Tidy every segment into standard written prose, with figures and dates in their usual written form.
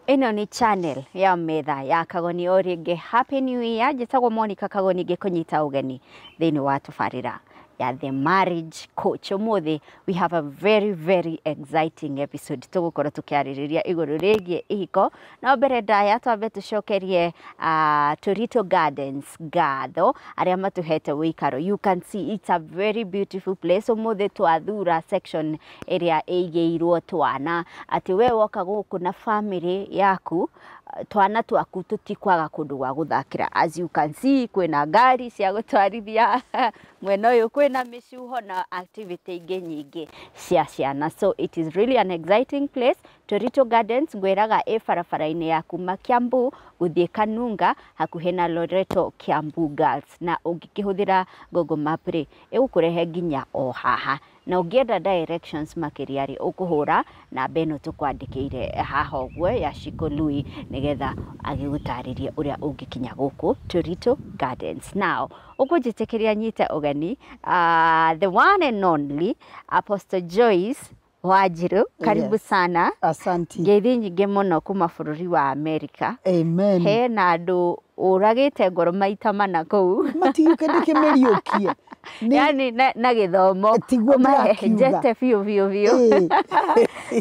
Ĩno nĩ channel ya metha ya Kagoni. O rĩngĩ, happy new year. Njĩtagwo Monica Kagoni, ngĩkũnyita ũgeni thĩinĩ wa tũbarĩra ya The Marriage Coach. Ũmũthĩ we have a very very exciting episode. Tũgũkorwo tũkĩarĩrĩria igũrũ rĩgiĩ ihiko. No mbere ndaya, twambe tũcokerie Torito Gardens ngatho, arĩa matũhete ũikaro. You can see it's a very beautiful place. Ũmũthĩ twathura section ĩrĩa ĩigĩirwo twana, atĩ we woka gũkũ na family yaku, twana twaku tũtikwaga kũndũ gwa gũthakĩra. As you can see, kwĩna ngari cia gũtwarithia mwena ũyũ, kwĩna mĩcuho na activity ingĩ nyingĩ cia ciana. So it is really an exciting place. Torito Gardens, ngwĩraga ĩ barabara-inĩ ya kuma Kiambu gũthiĩ Kanunga, hakuhĩ na Loreto Kiambu Girls, na ũngĩkĩhũthĩra Google Map rĩ, ĩgũkũrehe nginya o haha. Na ũngĩenda directions makĩria rĩ, ũkũhũra namba ĩno tũkwandĩkĩire haha ũguo ya Shiko Lui, nĩgetha agĩgũtarĩrie ũrĩa ũngĩkinya gũkũ Torito Gardens. Now ũkũnjĩtĩkĩria nyite ũgeni the one and only Apostle Joyce Wanjiru. Karibu sana. Asanti. Ngeithi nyingĩ mũno kuma bũrũri wa America. Amen. Hena andũ ũragĩte ngoro maita mana kũu. Matiũke ndĩkĩmĩriũkie. Yani na gĩthomo. Tiguo ndĩrakiuga. Mahehenjete biũ biũ biũ.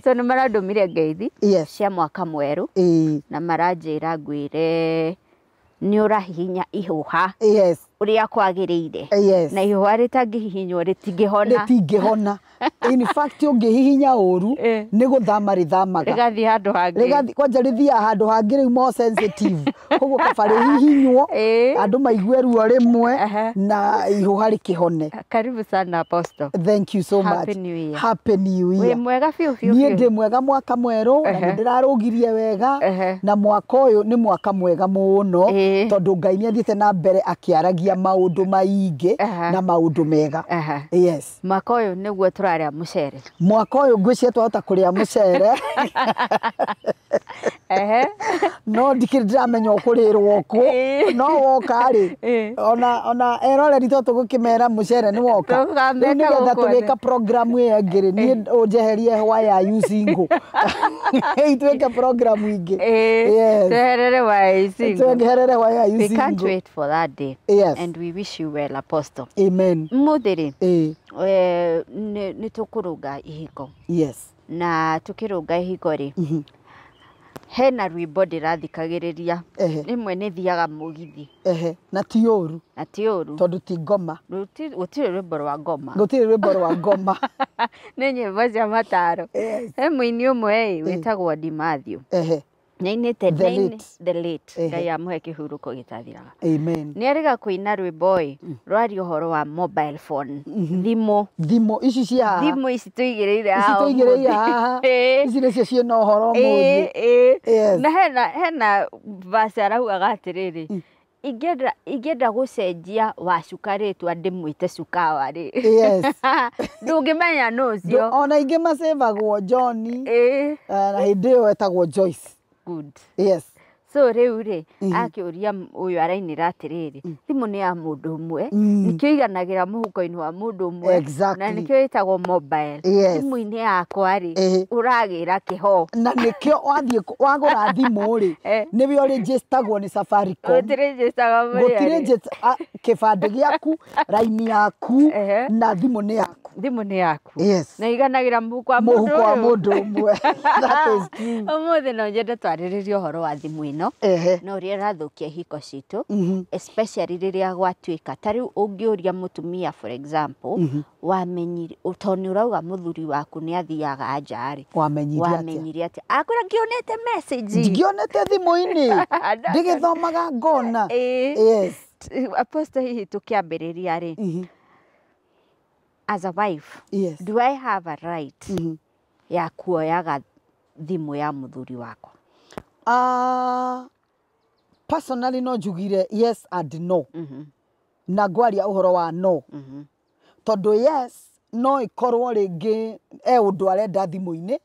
So nĩ marandũmire ngeithi cia mwaka mwerũ na maranjĩra ngwĩre nĩ ũrahihinya ihũha ũrĩa kwagĩrĩire, na ihũha rĩtangĩhihinywo rĩtingĩhona. Rĩtingĩhona. In fact, ũngĩhihinya ũru, nĩ gũthama rĩthamaga. Rĩgathiĩ handũ hangĩ. Rĩgathi kwanja, rĩthiaga handũ hangĩ rĩu more sensitive. Koguo kaba rĩhihinywo, andũ maigue ruo rĩmwe na ihũha rĩkĩhone. Karibu sana, Apostle. Thank you so Happy much. New Year. Happy New Wĩ Year. mwega biũ biũ Niĩ biũ. ndĩ mwega, mwaka mwerũ, na nĩ ndĩrarũgirie wega, na mwaka ũyũ nĩ mwaka mwega mũno, tondũ Ngai nĩ athiĩte na mbere akĩaragia maũndũ maingĩ na maũndũ mega. Yes. Mwaka ũyũ nĩguo tũrarĩa mũcere. Mwaka ũyũ ngwĩciria twahota kũrĩa mũcere, no ndikĩrĩ ndĩramenya ũkũrĩrwo kũ. No woka rĩ, ona eroreri to tũgũkĩmera mũcere nĩ woka. Tũkameka Rĩu nĩgetha gũkũ tũgĩka program ĩyo ĩngĩ rĩ, niĩ ũnjeherie "Why are you single?" Ituĩke program ingĩ. Yes. Tweherere "Why are you single?" Tweherere "Why are you We can't single?" wait for that day. And we wish you well, Apostle. Amen. Mũthĩ rĩ, nĩ tũkũrũnga ihiko. Na tũkĩrũnga ihiko rĩ, hena rwĩmbo ndĩrathikagĩrĩria. Rĩmwe nĩ thiaga mũgithi. Ehe, na ti ũru. Na ti ũru. Tondũ ti ngoma. Gũtirĩ rwĩmbo rwa ngoma. Gũtirĩ rwĩmbo rwa ngoma. Nĩ nyĩmbo cia mataro. He mũini ũmwe ĩ wĩtagwo Di Mathew. Nĩainĩte The late. The late. Ngai amũhe kĩhurũko gĩtathiraga. Amen. Nĩ erĩga kũina rwĩmbo ĩ rwaria ũhoro wa mobile phone, thimũ. Thimũ ici cia haha. Thimũ ici tũigĩrĩire Ici haha tũigĩrĩire ũmũthĩ. haha. Ici nĩcio ciĩna ũhoro ũmũthĩ. Na hena verse araugaga atĩrĩrĩ, ingĩenda gũcenjia Wacuka rĩtwa ndĩmwĩte Cukawa rĩ, ndũngĩmenya nũ ũcio. Ona ingĩ macĩvagwo John, na hĩndĩ ĩyo etagwo Joyce. Good. So rĩu rĩ, akĩũria ũyũ arainĩra atĩrĩrĩ, thimũ nĩ ya mũndũ ũmwe, nĩkĩo iganagĩra mũhuko-inĩ wa mũndũ ũmwe, na nĩkĩo ĩtagwo mobile. Thimũ-inĩ yakwa rĩ, ũragĩra kĩho. Na nĩkĩo wathiĩ wagũra thimũ rĩ, nĩwe ũrĩnjĩstagwo nĩ Safaricom. Gũtirĩnjĩstaga mũrĩ Gũtirĩ arĩ. Kĩbandĩ gĩaku, raini yaku, na thimũ nĩ yaku. Thimũ nĩ yaku. Na iganagĩra mũhuko wa mũndũ Mũhuko wa ũyũ. mũndũ ũmwe. That is true. Ũmũthĩ no nyende twarĩrĩrie ũhoro wa thimũ ĩno na ũrĩa ĩrathũkia ihiko citũ, especially rĩrĩa gwatuĩka ta rĩu ũngĩũria mũtumia, for example, wamenyire, tondũ nĩ ũrauga mũthuri waku nĩ athiaga nja rĩ, Wamenyire atĩa? Wamenyire atĩa? Akwĩra ngĩonete message. Ngĩonete thimũ-inĩ ndĩgĩthomaga ngona. Apostle, hihi tũkĩambĩrĩria rĩ, as a wife, do I have a right ya kuoyaga thimũ ya mũthuri wakwa? Personally no njugire yes and no. Na ngwaria ũhoro wa no, tondũ yes, no ĩkorwo rĩngĩ e ũndũ arenda thimũ-inĩ,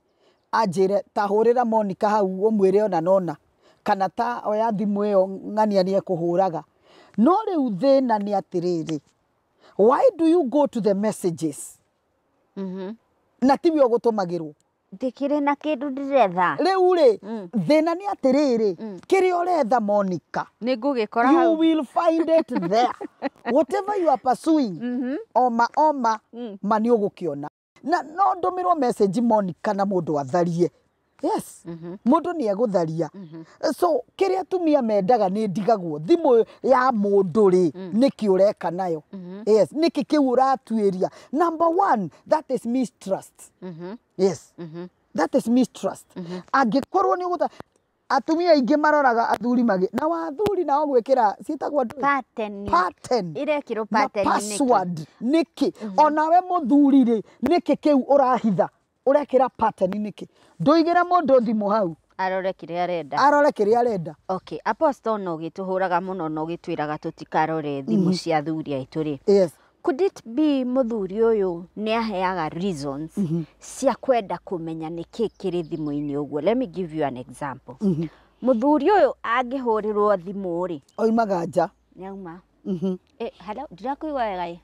anjĩre ta hũrĩra Monica hau ũmwĩre ona nona, kana ta oya thimũ ĩyo ng'ania nĩ ekũhũraga. No rĩu thĩna nĩ atĩrĩrĩ, why do you go to the messages na tiwe ũgũtũmagĩrwo? Ndikĩrĩ na kĩndũ ndĩretha. Rĩu rĩ, thĩna nĩ atĩrĩrĩ, kĩrĩa ũretha, Monica, Nĩ ngũgĩkora you hau. will find it there. Whatever you are pursuing, oma oma, ma nĩ ũgũkĩona. Na no ndũmĩrwo message, Monica, na mũndũ atharie. Yes, mũndũ nĩ egũtharia. So kĩrĩa atumia mendaga nĩ ndigagwo thimũ ya mũndũ rĩ, nĩkĩ ũreka nayo? Yes, nĩkĩ kĩu ũratuĩria? Number one, that is mistrust. Yes, that is mistrust. Angĩkorwo nĩ ũgũta atumia aingĩ maroraga athuri magĩ na wathuri nao gwĩkĩra ciĩtagwo ndũĩ? Pattern. Pattern. Irekĩrwo Na pattern nĩkĩ? password nĩkĩ? Onawe mũthuri rĩ, nĩkĩ kĩu ũrahitha ũrekĩra pattern nĩkĩ? Ndũigĩre mũndũ thimũ hau Arore kĩrĩa arenda. Arore kĩrĩa arenda. Okay, Apostle, no ũgĩtũhũraga mũno na ũgĩtwĩraga tũtikarore thimũ cia athuri aitũ rĩ. Yes. Could it be mũthuri ũyũ nĩ aheaga reasons cia kwenda kũmenya nĩkĩ kĩrĩ thimũ-inĩ ũguo? Let me give you an example. Mũthuri ũyũ angĩhũrĩrwo thimũ rĩ, oimaga nja. Nĩauma. Eh, hello, ndirakũigua wega ĩ.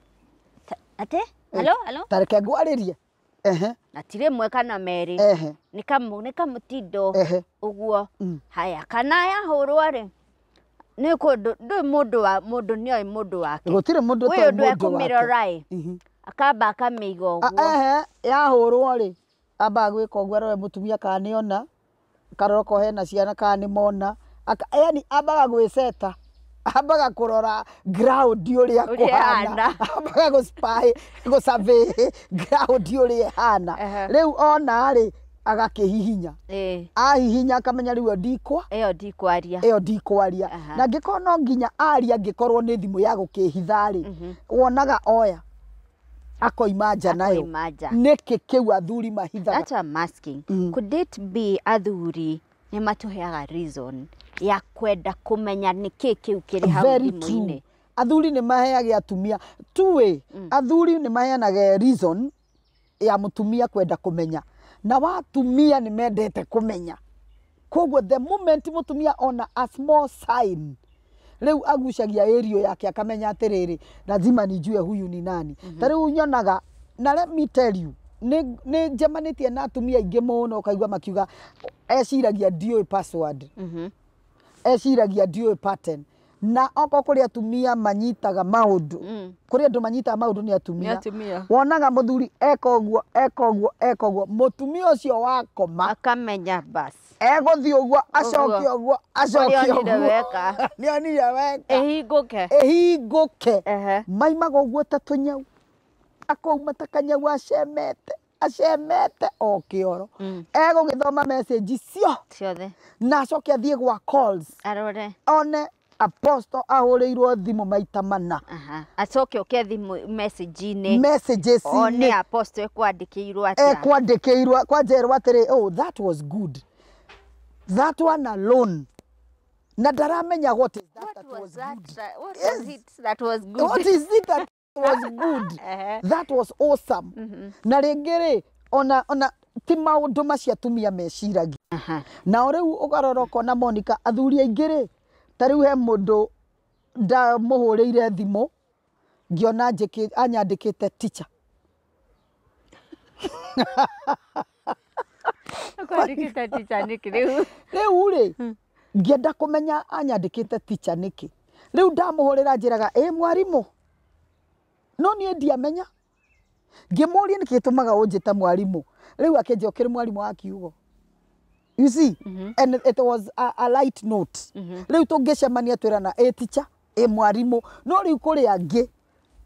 Atĩ? Hello, hello? Ta reke ngwarĩrie. Ehe. Na ti rĩmwe kana merĩ. Nĩ kamũtindo ũguo. Haya, kana yahũrwo rĩ, nĩ kũndũ ndũĩ mũndũ wa mũndũ nĩoĩ mũndũ wake. Gũtirĩ mũndũ Ũyũ ũtoĩ ũndũ mũndũ wake. Ekũmĩrora ĩ, akamba akamĩiga ũguo. Ehe, yahũrwo rĩ, ambaga gwĩka ũguo arore mũtumia kana nĩona, karora okorwo hena ciana kana nĩ mona. Yani ambaga gwĩceta, ambaga kũrora ground ũrĩa Ũrĩa kũhana, ĩhana. Ambaga gũ-spy, gũ-survey ground ũrĩa ĩhana. Rĩu ona rĩ, agakĩhihinya. Ahihinya akamenya rĩu ĩyo ndikwa Ĩyo ndikwaria. Ĩyo ndikwaria. Na angĩkorwo no nginya aria, angĩkorwo nĩ thimũ ya gũkĩhitha rĩ, wonaga oya akoima nja nayo. Akoima nja. Nĩkĩ kĩu athuri mahithaga? That's what I'm asking. Could it be athuri nĩ matũheaga reason ya kwenda kũmenya nĩkĩ kĩu kĩrĩ hau Very thimũ-inĩ? true. Athuri nĩ maheage atumia tuwe, athuri nĩ maheanaga reason ya mũtumia kwenda kũmenya, na watumia nĩ mendete kũmenya. Koguo the moment mũtumia ona a small sign, rĩu agucagia area yake akamenya atĩrĩrĩ, lazima nijue huyu ni nani. Ta rĩu nyonaga, na let me tell you, nĩ njemanĩtie na atumia aingĩ mũno, ũkaigua makiuga eciragia ndiũĩ password, eciragia ndiũĩ pattern. Na okorwo kũrĩ atumia manyitaga maũndũ, kũrĩ andũ manyitaga maũndũ nĩ atumia. Nĩ atumia. Wonaga mũthuri eka ũguo, eka ũguo, eka ũguo, mũtumia ũcio wakoma Akamenya bas. Egũthiĩ ũguo, acoke ũguo, acoke Nĩonire ũguo. Weka. Nĩonire weka. Ĩhingũke. Ĩhingũke. Maimaga ũguo ta tũnyau, akauma ta kanyau acemete acemete o kĩoro. Egũgĩthoma message cio Ciothe. Na acoke athiĩ gwa calls, Arore. one Apostle ahũrĩirwo thimũ maita mana. Aha. Acoke oke thimũ message-inĩ. Messages. One Apostle ekwandĩkĩirwo atĩa. Ekwandĩkĩirwo kwanjerwo atĩrĩ, oh, that was good, that one alone, na ndaramenya what is that, What that was was that? good. What Yes. was it that was good? What is it that was good? That was awesome. Na rĩngĩ rĩ, ona ti maũndũ macio atumia meciragia. Nao rĩu ũkarora ũkona, Monica, athuri aingĩ rĩ, ta rĩu he mũndũ ndamũhũrĩire thimũ ngĩona anyandĩkĩte teacher. Kwandĩkĩte teacher nĩkĩ rĩu? Rĩu rĩ, ngĩenda kũmenya anyandĩkĩte teacher nĩkĩ. Rĩu ndamũhũrĩra njĩraga ĩ mwarimũ, no niĩ ndiamenya. Ngĩmũria nĩkĩ gĩtũmaga ũnjĩte mwarimũ. Rĩu akĩnjĩra ũkĩrĩ mwarimũ wa kiugo, you see? And it was a light note. Rĩu tũngĩcemania twĩrana ĩ teacher, ĩ mwarimũ. No rĩu kũrĩ angĩ,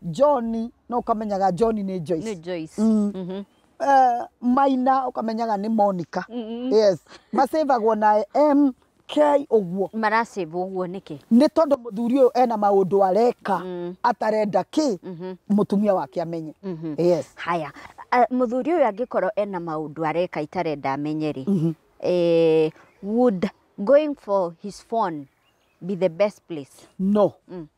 John, no ũkamenyaga John nĩ Joyce. Nĩ Joyce. Maina ũkamenyaga nĩ Monica. Yes, macĩvagwo na M K ũguo. Maracĩvwo ũguo nĩkĩ? Nĩ tondũ mũthuri ũyũ ena maũndũ areka atarenda kĩ mũtumia wake amenye. Yes. Haya, mũthuri ũyũ angĩkorwo ena maũndũ areka itarenda amenye rĩ, eh, would going for his phone be the best place? No,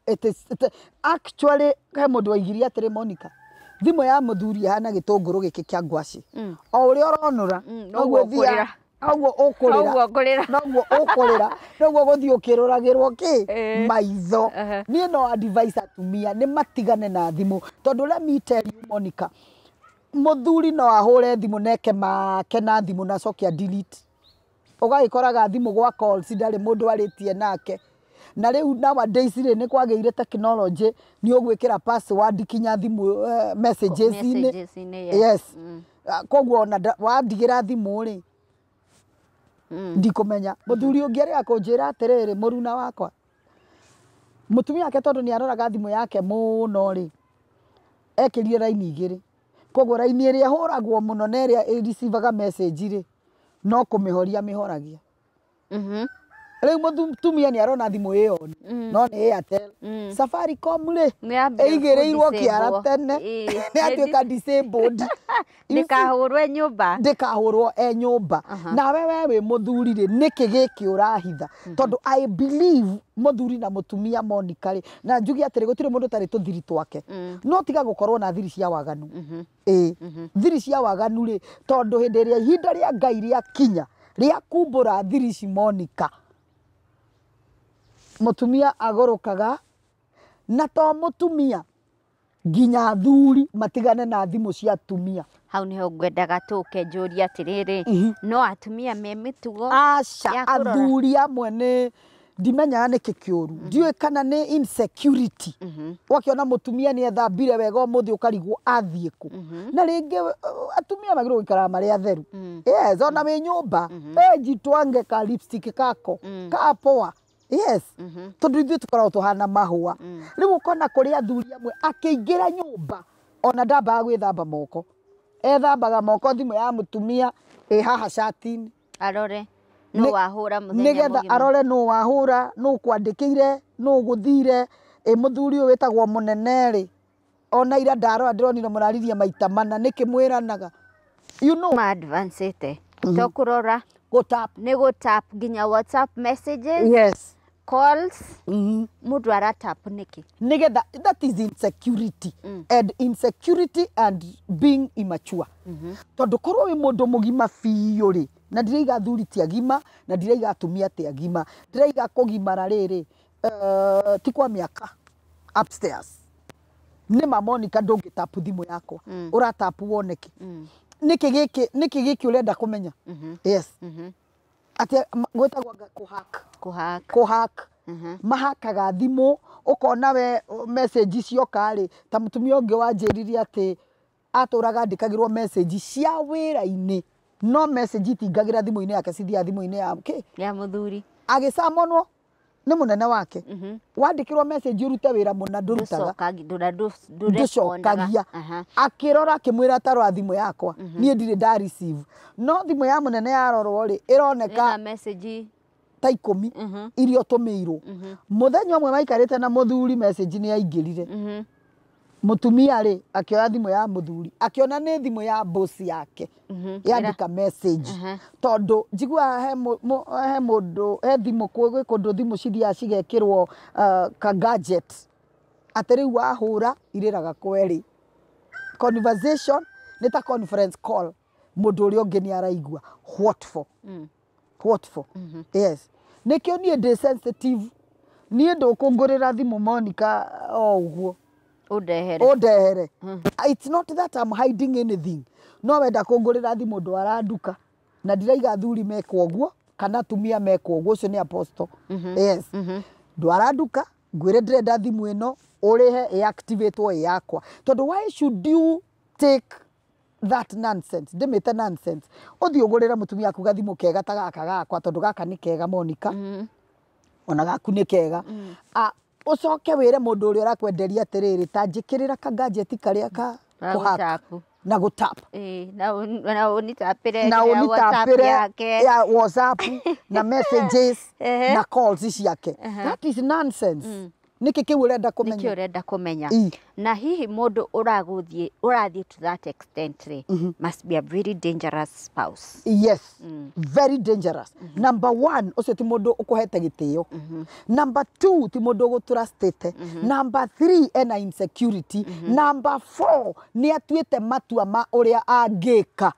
it is it, actually he mũndũ waigirie atĩrĩ, Monica, thimũ ya mũthuri ĩhana gĩtũngũrũ gĩkĩ kĩa ngwacĩ, o ũrĩa ũronũra noguo noguo ũkũrĩra. ĩthiaga, noguo ũkũrĩra. Noguo ũkũrĩra. Noguo ũkũrĩra, noguo gũthiĩ ũkĩrũragĩrwo kĩ maitho. Niĩ no advise atumia nĩ matigane na thimũ, tondũ let me tell you, Monica, Mũthuri no ahũre thimũ neke make na thimũ na acoke a delete. Ũgagĩkoraga thimũ gwa calls ndarĩ mũndũ arĩtie nake. Na rĩu nowadays rĩ, nĩ kwagĩire technology, nĩ ũgwĩkĩra password kinya thimũ messages-inĩ. Messages-inĩ, yes. Yes. Koguo ona wandigĩra thimũ rĩ, ndikũmenya. Mũthuri ũngĩ arĩ akũnjĩra atĩrĩrĩ, mũruna wakwa, mũtumia wake tondũ nĩ aroraga thimũ yake mũno rĩ, ekĩrire raini igĩrĩ. Koguo raini ĩrĩa ĩhũragwo mũno na ĩrĩa ĩreceivaga message rĩ, no kũmĩhoria mĩhoragia. Rĩu mũtumia nĩ arona thimũ ĩyo no nĩ Airtel. Safaricom rĩ, Nĩ yambia ĩigĩrĩirwo kũ-disable. kĩara tene. Nĩ yatuĩka disabled. You see? Ndĩkahũrwe nyũmba. Ndĩkahũrwo e nyũmba. Nawe we wĩ mũthuri rĩ, nĩkĩ gĩkĩ ũrahitha? Tondũ I believe mũthuri na mũtumia Monica rĩ, na njuge atĩrĩ, gũtirĩ mũndũ ũtarĩ tũthiri twake, no tiga gũkorwo na thiri cia waganu. Ĩĩ, thiri cia waganu rĩ, tondũ hĩndĩ ĩrĩa ihinda rĩa Ngai rĩakinya rĩa kumbũra thiri ici Monica, mũtumia agũrũkaga. Na to mũtumia, nginya athuri matigane na thimũ cia atumia. Hau niho ngwendaga tũke njũrie atĩrĩrĩ, no atumia me mĩtugo Aca. ya kũrora? Athuri amwe nĩ ndimenyaga nĩkĩ kĩũru, ndiũĩ kana nĩ insecurity. Wakĩona mũtumia nĩ ethambire wega ũmũthĩ, ũkarigwo athiĩ kũ. Na rĩngĩ atumia magĩrĩirwo gũikaraga marĩ atheru. Yes, ona wĩ nyũmba, jitwange ka lipstick kako ka poa. Yes, tondũ ithuĩ tũkoragwo tũhana mahũa. Rĩu ũkona kũrĩ athuri amwe akĩingĩra nyũmba ona ndambaga gwĩthamba moko, ethambaga moko thimũ ya mũtumia ĩ haha cati-inĩ. Arore no wahũra mũthenya nĩgetha mũgima. Arore nũ wahũra, nũ kwandĩkĩire, nũ gũthire. Ĩ mũthuri ũyũ wĩtagwo mũnene rĩ, ona ira ndarora ndĩronire mũraririe maita mana, nĩkĩ mwĩranaga? You know. Ma advance-ĩte to kũrora, Gũtap. Nĩ gũtap nginya WhatsApp messages, calls. Mũndũ aratap nĩkĩ? Nĩgetha, that is insecurity, and insecurity and being immature. Tondũ korwo wĩ mũndũ mũgima biũ rĩ, na ndiraiga athuri ti agima, na ndiraiga atumia ti agima, ndĩraiga kũgimara rĩrĩ, ti kwa mĩaka upstairs. Nĩ ma Monica, ndũngĩtapu thimũ yakwa. Ũratapu wone kĩ? Nĩkĩ gĩkĩ, nĩkĩ gĩkĩ ũrenda kũmenya? Yes, atĩ gwĩtagwo anga kũhack. Kũhack. Kũhack. Mahakaga thimũ, ũkona we message cioka rĩ, ta mũtumia ũngĩ wanjĩrire atĩ atũraga andĩkagĩrwo message cia wĩra-inĩ, no message itingagĩra thimũ-inĩ yake, cithiaga thimũ-inĩ ya kĩ? Ya mũthuri. Agĩcamonwo nĩ mũnene wake. Wandĩkĩrwo message ũrute wĩra mũna, ndũrutaga. Ndũcokagia. Akĩrora akĩmwĩra, tarora thimũ yakwa, niĩ ndirĩ nda receive. No thimũ ya mũnene yarorwo rĩ, ĩroneka ĩna message ta 10 iria ũtũmĩirwo mũthenya ũmwe maikarĩte na mũthuri. Message nĩ yaingĩrire. Mũtumia rĩ, akĩoya thimũ ya mũthuri, akĩona nĩ thimũ ya boss yake yandĩka message. Tondũ njiguaga he mũndũ he thimũ, gwĩ kũndũ thimũ cithiaga cigekĩrwo ka gadget, atĩ rĩu wahũra irĩraga kwerĩ, conversation nĩ ta conference call, mũndũ ũrĩa ũngĩ nĩ araigua. What for? What for? Yes, nĩkĩo niĩ ndĩ sensitive. Niĩ ndũkũngũrĩra thimũ Monica o ũguo. Ũndehere. Ũndehere. It's not that I'm hiding anything, no wenda kũngũrĩra thimũ, ndwara nduka. Na ndiraiga athuri mekwo ũguo kana atumia mekwo ũguo, ũcio nĩ apostle. Yes, ndwara nduka, ngwĩre ndĩrenda thimũ ĩno, ũrĩhe ĩactivatwo ĩ yakwa. Tondũ why should you take that nonsense? Ndĩmĩte nonsense. Ũthiĩ ũgũrĩre mũtumia waku gathimũ kega ta gaka gakwa, tondũ gaka nĩ kega Monica, ona gaku nĩ kega. Ah, ũcoke wĩre mũndũ ũrĩa ũrakwenderia atĩrĩrĩ, ta njĩkĩrĩra ka gadget karĩa ka Ga kũhack gũtapu. Na gũtap. Ĩĩ, na ũnitapĩre Na ya WhatsApp ũnitapĩre yake. Ya WhatsApp na messages na calls ciake. That is nonsense. Nĩkĩ kĩu ũrenda Nĩkĩ kũmenya? ũrenda kũmenya? Ĩ. Na hihi mũndũ ũragũthiĩ ũrathiĩ to that extent rĩ, must be a very dangerous spouse. Yes, very dangerous. Number one, ũcio ti mũndũ ũkũhete gĩtĩo. Number two, ti mũndũ ũgũtrustĩte. Number three, ena insecurity. Number four, nĩ atuĩte matua ma ũrĩa angĩka.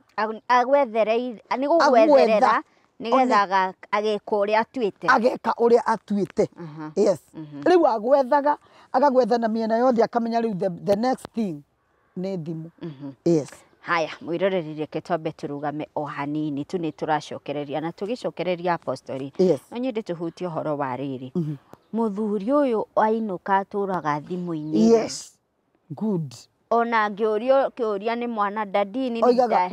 Agwethereire nĩ gũgwetherera nĩgetha ageka ũrĩa atuĩte. Ageka ũrĩa atuĩte. Yes, rĩu agwethaga, agagwetha na mĩena yothe, akamenya rĩu the next thing nĩ thimũ. Yes. Haya, mwĩroreri, reke twambe tũrũgame o hanini tu, nĩ tũracokereria na tũgĩcokereria apostori. Yes. No nyende tũhutie ũhoro wa rĩrĩ, mũthuri ũyũ ainũka atũraga thimũ-inĩ. Yes, good. Ona angĩũrio kĩũria nĩ mwana, "Daddy," nĩ Oigaga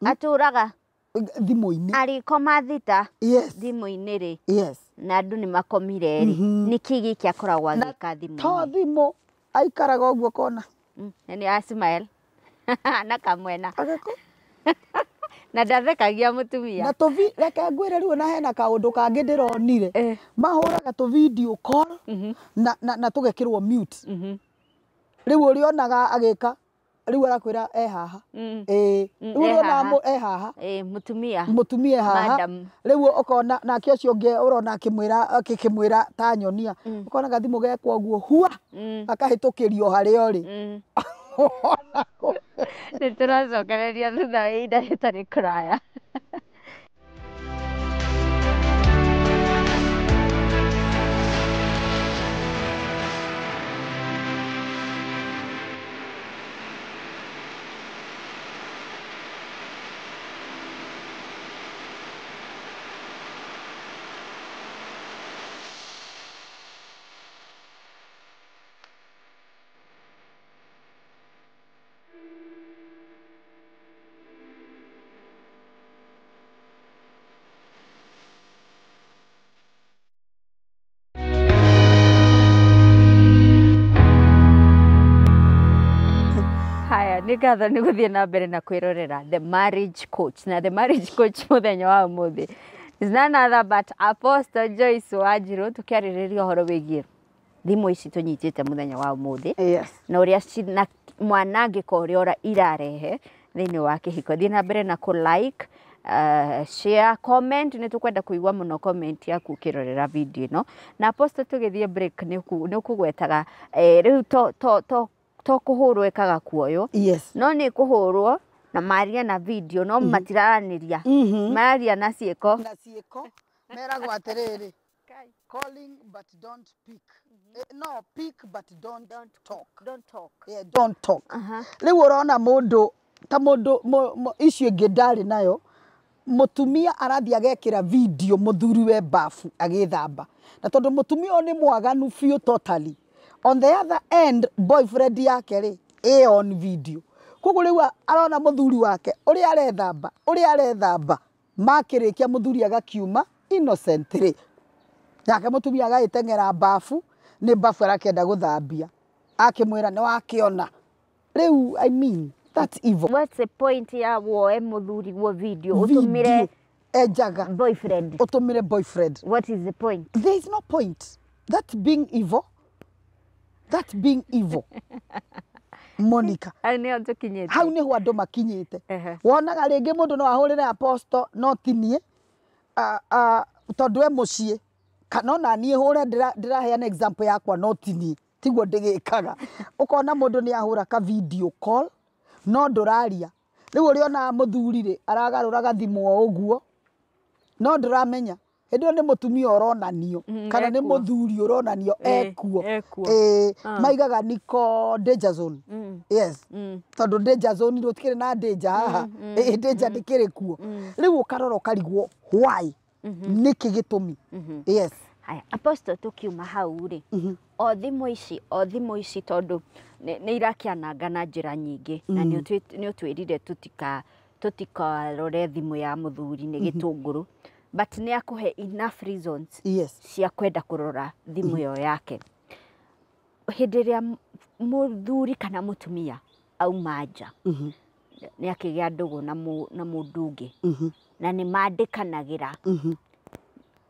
atũraga thimũ-inĩ. Arĩkoma 3 Yes. thimũ-inĩ rĩ, Yes. na andũ nĩ makomire rĩ, nĩkĩ gĩkĩ akoragwo Na agĩka to thimũ-inĩ? Thimũ aikaraga ũguo kona. Na nĩ asmile na kamwena Agako na ndathekagia mũtumia. Na tũvi, reke ngwĩre rĩu, na hena kaũndũ kangĩ ndĩronire. Mahũraga tũ video call na tũgekĩrwo mute. Rĩu ũrĩonaga agĩka, rĩu arakwĩra e haha. Ĩĩ. Rĩu e ũrĩonaga haha. E haha. Ĩ, mũtumia. Mũtumia e haha. Madam. Rĩu ũkona nake ũcio ũngĩ ũrona akĩmwĩra ta nyonia, ũkona gathimũ gekwo ũguo hua, akahĩtũkĩrio harĩa ũrĩ. Nĩ tũracokereria thutha wa ihinda rĩtarĩ kũraya. Haya, nĩ ngatho nĩ gũthiĩ na mbere na kwĩrorera The Marriage Coach, na The Marriage Coach mũthenya wa ũmũthĩ is none other but Apostle Joyce Wanjiru, tũkĩarĩrĩria ũhoro wĩgiĩ thimũ ici tũnyitĩte mũthenya wa ũmũthĩ na ũrĩa na mwanangĩko ũrĩa irarehe thĩinĩ wa kĩhiko. Thiĩ na mbere na kũ like, share, comment, nĩ tũkwenda kũigua mũno comment yaku ũkĩrorera video ĩno. Na Apostle, tũgĩthiĩ break nĩ ũkũgwetaga rĩu to kũhũrwo ĩkaga kuoywo, no nĩ kũhũrwo na maria na video, no matiraranĩria, mararia na ciĩko. Na ciĩko, meragwo atĩrĩrĩ, "Calling but don't pick." No, "Pick but don't talk." Don't talk. Yeah, don't talk. Rĩu ũrona mũndũ ta mũndũ icio ingĩ ndarĩ nayo, mũtumia arathiĩ agekĩra video mũthuri we bafu agĩthamba, na tondũ mũtumia ũyũ nĩ mwaganu biũ totally, on the other end boyfriend yake rĩ ĩ on video. Koguo rĩu arona mũthuri wake ũrĩa arethamba, ũrĩa arethamba, makĩrĩkia mũthuri agakiuma innocently, nake mũtumia agagĩteng'era bafu, nĩ bafu arakĩenda gũthambia, akĩmwĩra nĩ wakĩona rĩu. I mean, that's evil. What's the point ya woe mũthuri guo video ũtũmĩre Video enjaga boyfriend? Ũtũmĩre boyfriend. What is the point? There is no point. That's being evil. That's being evil, Monica. Hau nĩho tũkinyĩte. Hau nĩho andũ makinyĩte. Wonaga rĩngĩ mũndũ no ahũrĩre apostle, no ti niĩ, tondũ e mũciĩ, kana ona niĩ hũre, ndĩraheana example yakwa, no ti niĩ, tiguo ndĩgĩkaga. Ũkona mũndũ nĩ ahũra ka video call no ndũraria. Rĩu ũrĩonaga mũthuri rĩ aragarũra gathimũ o ũguo, no ndũramenya hĩndĩ ĩyo nĩ mũtumia ũronanio kana nĩ ekuo. Mũthuri ũronanio ekuo. Ekuo. Ĩĩ, maigaga niko danger zone. Yes, tondũ danger zone gũtikĩrĩ na danger haha. Ĩĩ, danger ndĩkĩrĩ kuo. Rĩu ũkarora ũkarigwo why, nĩkĩ gĩtũmi? Yes. Haya, Apostle, tukiuma hau rĩ, o thimũ ici tondũ nĩ irakĩananga na njĩra nyingĩ, na nĩ ũtwĩrire tũtikarore thimũ ya mũthuri nĩ gĩtũngũrũ, but nĩ akũhe enough reasons cia kwenda kũrora thimũ ĩyo yake. Hĩndĩ ĩrĩa mũthuri kana mũtumia auma nja, nĩ akĩgĩa ndũgũ na mũndũ ũngĩ, na nĩ mandĩkanagĩra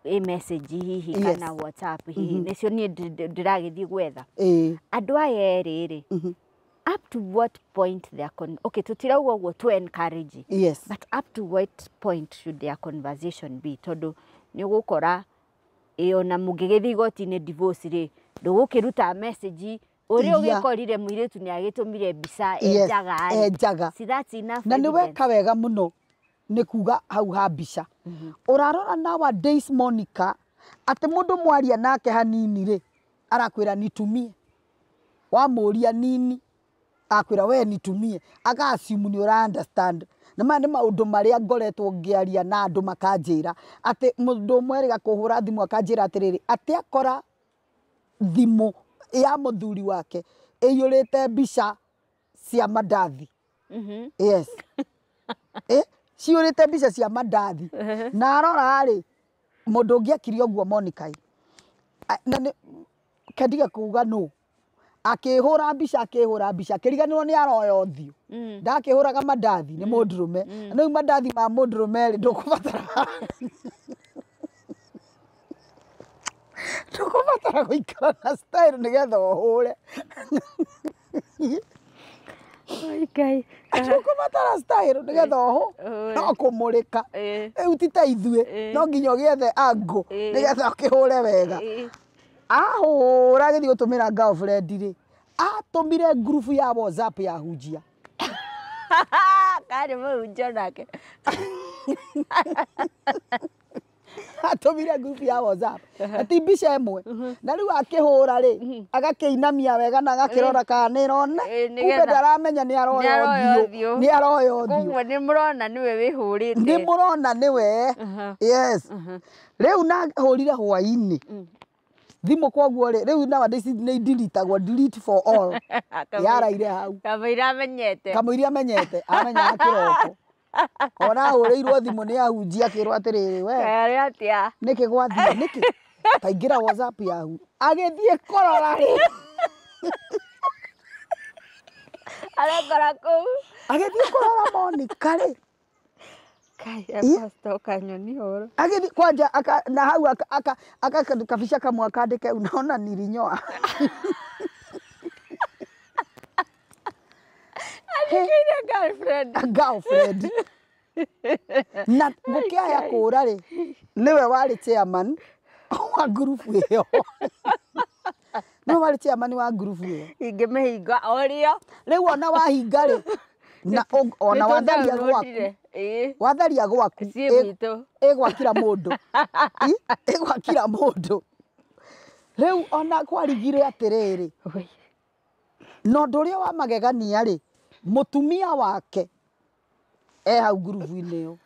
ĩ message hihi kana WhatsApp hihi, nĩcio niĩ ndĩragĩthiĩ gwetha andũ aya erĩ rĩ, up to what point their okay, tũtirauga ũguo to encourage, but up to what point should their conversation be? Tondũ nĩ ũgũkora ĩ ona mũngĩgĩthiĩ igoti-inĩ divorce rĩ, ndũgũkĩruta message ũrĩa ũgĩkorire mũirĩtu nĩ agĩtũmire mbica enjaga rĩ. Enjaga. See, that's enough Na nĩ evidence. weka wega mũno nĩ kuga hau ha mbica. Ũrarora nowadays, Monica, atĩ mũndũ mwaria nake hanini rĩ, arakwĩra nitumie, wamũria nini. Akwĩra we nitumie, aka assume nĩ ũra understand. Na maya nĩ maũndũ marĩa ngoretwo ngĩaria na andũ makanjĩra atĩ mũndũ ũmwe erĩga kũhũra thimũ akanjĩra atĩrĩrĩ, atĩ akora thimũ ya mũthuri wake ĩiyũrĩte mbica cia mandathi. Yes. Ciyũrĩte mbica cia mandathi. Na arora rĩ, mũndũ ũngĩ akire ũguo Monica ĩ. Na nĩ kendige kuga nũ. Akĩhũra mbica, akĩhũra mbica, akĩriganĩrwo nĩ aroya ũthiũ. Ndakĩhũraga mandathi nĩ mũndũrũme. Na rĩu mandathi ma mũndũrũme rĩ, ndũkũbatara gũikara na style nĩgetha ũhũre. Ngai. Ndũkũbatara style nĩgetha ũhũ no kũmũrĩka. Rĩu ti ta ithuĩ, no nginya ũgĩethe angle nĩgetha ũkĩhũre wega. Ahũra agĩthiĩ gũtũmĩra girlfriend rĩ, atũmire ngurubu ya WhatsApp ya hunjia. Karĩ mũhunjia nake. Atũmire ngurubu ya WhatsApp. Na ti mbica ĩmwe. Na rĩu akĩhũra rĩ, agakĩinamia wega na agakĩrora kana nĩ ĩrona. Kumbe ndaramenya nĩ aroya ũthiũ. Nĩ aroya ũthiũ. Koguo nĩ mũrona nĩwe wĩhũrĩte. Nĩ mũrona nĩwe. Yes. Rĩu na hũrire hwaĩ-inĩ. Thimũ koguo rĩ, rĩu nowadays nĩ indiritagwo, delete for all. Yaraire hau. Kamũira amenyete. Kamũira amenyete, amenyaga kĩroko. Ona ahũrĩirwo thimũ nĩ ahunjia akĩrwo atĩrĩrĩ, we. Karĩ atĩa? Nĩkĩ gwathiĩ? Nĩkĩ? Taingĩra WhatsApp yahu. Agĩthiĩ kũrora rĩ. Arakora kũu. Agĩthiĩ kũrora Monica rĩ. Kai, pastor ukanyoni horo. Agĩthiĩ kwanja na hau aka kabica kamwe akandĩke unaona nilinyoa. Andĩkĩire girlfriend. Girlfriend. Na gũkĩaya kũra rĩ, nĩwe warĩ chairman wa ngurubu ĩyo. Nĩwe warĩ chairman wa ngurubu ĩyo. Ingĩmĩhinga o rĩo. Rĩu ona wahinga rĩ, na ona watharia gwaku. Watharia gwaku ĩgwakira mũndũ. Ĩgwakira mũndũ. Rĩu ona kwarigire atĩrĩrĩ, na ũndũ ũrĩa wa magegania rĩ, mũtumia wake e hau ngurubu-inĩ ĩyo.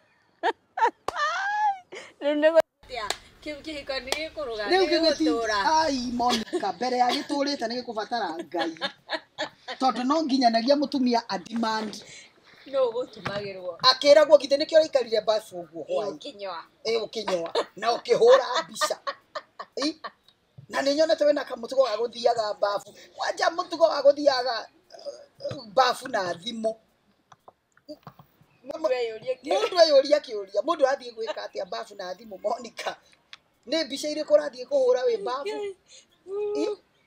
Rĩu nĩ gũtia kĩu kĩhiko nĩ gĩkũrũga, Rĩu gĩgũtũra. Ai Monica, mbere ya gĩtũrĩte nĩ gĩkũbatara Ngai. Tondũ no nginyanagia mũtumia a demand. No gũtumagĩrwo. Akĩragwo githĩ nĩkĩo ũraikarire bafu ũguo hwaĩ. Ũkĩnyoa. Ũkĩnyoa. Na ũkĩhũra mbica. Na nĩ nyonete wĩna kamũtugo ga gũthiaga bafu. Kwanja mũtugo wa gũthiaga bafu na thimũ. Mũndũ eyũria kĩũria. Mũndũ arathiĩ gwĩka atĩa bafu na thimũ Monica? Nĩ mbica irĩkũ ũrathiĩ kũhũra wĩ bafu?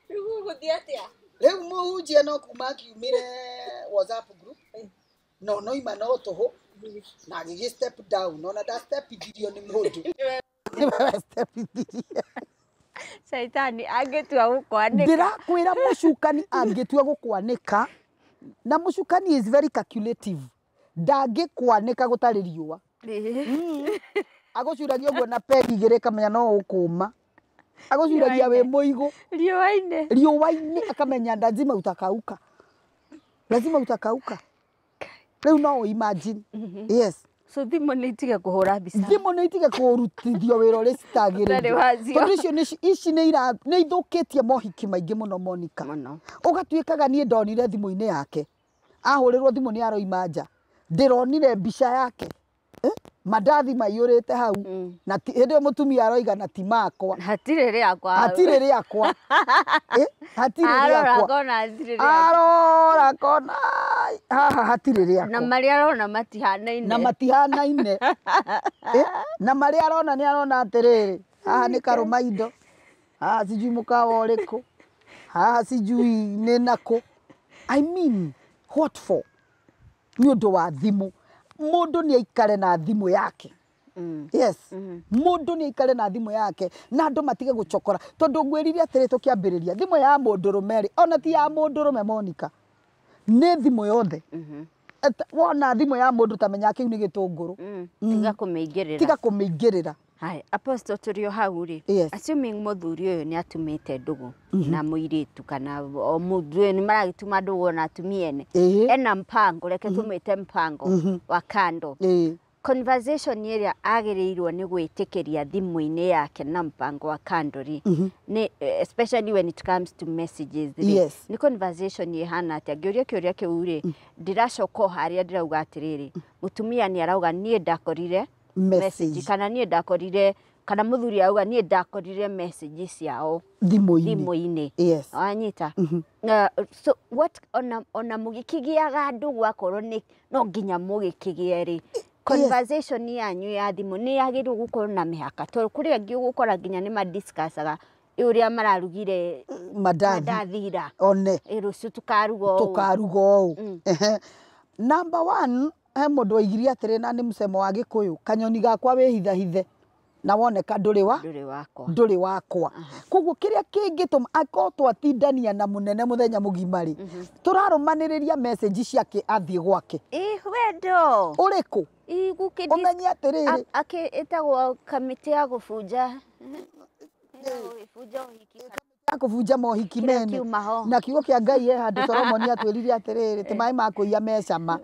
Rĩu gũgũthiĩ atĩa? Rĩu mũhunjia no kuma akiumire WhatsApp group. No noima no tũhũ. Na agĩgĩ step down. Ona nda stepithirio nĩ mũndũ. Nĩwe stepithirie. Caitani angĩtua gũkwanĩka. Ndĩrakwĩra mũcukani angĩtua gũkwanĩka. Na mũcukani is very calculative. Ndangĩkwanĩka gũtarĩ riũa. Agũcuragia ũguo na pegi igĩrĩ kamenya no ũkũma. Agũcuragia wĩ mũigũ. Riũa-inĩ. Riũa-inĩ akamenya lazima utakauka. Lazima utakauka. Rĩu no imagine. Yes. So thimũ nĩ itige kũhũra mbica. Thimũ nĩ itige kũrutithio wĩra ũrĩa citagĩrĩire. Tondũ icio ici nĩ ithũkĩtie mohiki maingĩ mũno Monica. Ũgatuĩkaga niĩ ndonire thimũ-inĩ yake. Ahũrĩrwo thimũ nĩ aroima nja. Ndĩronire mbica yake. Mandathi maiyũrĩte hau. Na hĩndĩ ĩyo mũtumia aroiga na ti makwa. Hatirĩ rĩakwa. Hatirĩ rĩakwa. Hatirĩ rĩakwa. Arora akona haha hatirĩ rĩakwa. Na marĩa arona matihanaine. Na matihanaine. Na marĩa arona nĩ arona atĩrĩrĩ, haha nĩ karũma indo. Haha sijui mũkawa ũrĩkũ. Haha sijui nĩ nakũ. I mean, what for? Nĩ ũndũ wa thimũ. Mũndũ nĩ aikare na thimũ yake. Yes. Mũndũ nĩ aikare na thimũ yake na andũ matige gũcokora. Tondũ ngwĩrire atĩrĩ tũkĩambĩrĩria, thimũ ya mũndũrũme rĩ, ona ti ya mũndũrũme Monica. Nĩ thimũ yothe. Wona thimũ ya mũndũ ta menya kĩu nĩ gĩtũngũrũ. Tiga kũmĩingĩrĩra. Tiga kũmĩingĩrĩra. Hai, Apostle, tũrĩ o hau rĩ, Yes. assuming mũthuri ũyũ nĩ atumĩte ndũgũ na mũirĩtu, kana o mũndũ ũyũ nĩ maragĩtuma ndũgũ na atumia ene, ena mpango, reke tũmwĩte mpango wa kando, conversation ĩrĩa agĩrĩirwo nĩ gwĩtĩkĩria thimũ-inĩ yake na mpango wa kando rĩ, nĩ especially when it comes to messages rĩ, nĩ conversation ĩhana atĩa? Ngĩũria kĩũria kĩu rĩ, ndĩracoka o harĩa ndĩrauga atĩrĩrĩ, mũtumia nĩ arauga niĩ ndakorire message, kana niĩ ndakorire, kana mũthuri auga niĩ ndakorire message ciao thimũ-inĩ. Thimũ-inĩ. Wanyita? So what, ona mũgĩkĩgĩaga ndũgũ, akorwo nĩ no nginya mũgĩkĩgĩe rĩ, conversation yanyu ya thimũ nĩ yagĩrĩirwo gũkorwo na mĩhaka, tondũ kũrĩ angĩ ũgũkora nginya nĩ madiscussaga ũrĩa mararugire mandathi, mandathi ira, one. Ĩ rũciũ tũkaruga ũũ. Tũkaruga ũũ. Ehe. Number one, he mũndũ oigire atĩrĩ, na nĩ mũcemo wa Gĩkũyũ, kanyoni gakwa wĩhithahithe na woneka ndũrĩ wa ndũrĩ wakwa. Ndũrĩ wakwa. Koguo kĩrĩa kĩngĩtũma akorwo twatindania na mũnene mũthenya mũgima rĩ, tũrarũmanĩrĩria message ciake athiĩ gwake, Ĩ wendo ũrĩkũ? Igũkĩ Ũmenye atĩrĩrĩ, akĩ ĩtagwo kamĩtĩ ya gũbunja, gũbunja ũhiki. Ya kũbunja mohiki Kĩrĩa mene. kiuma ho. Na kiugo kĩa Ngai he handũ Solomoni atwĩrire atĩrĩrĩ, ti maĩ ma kũiya me cama.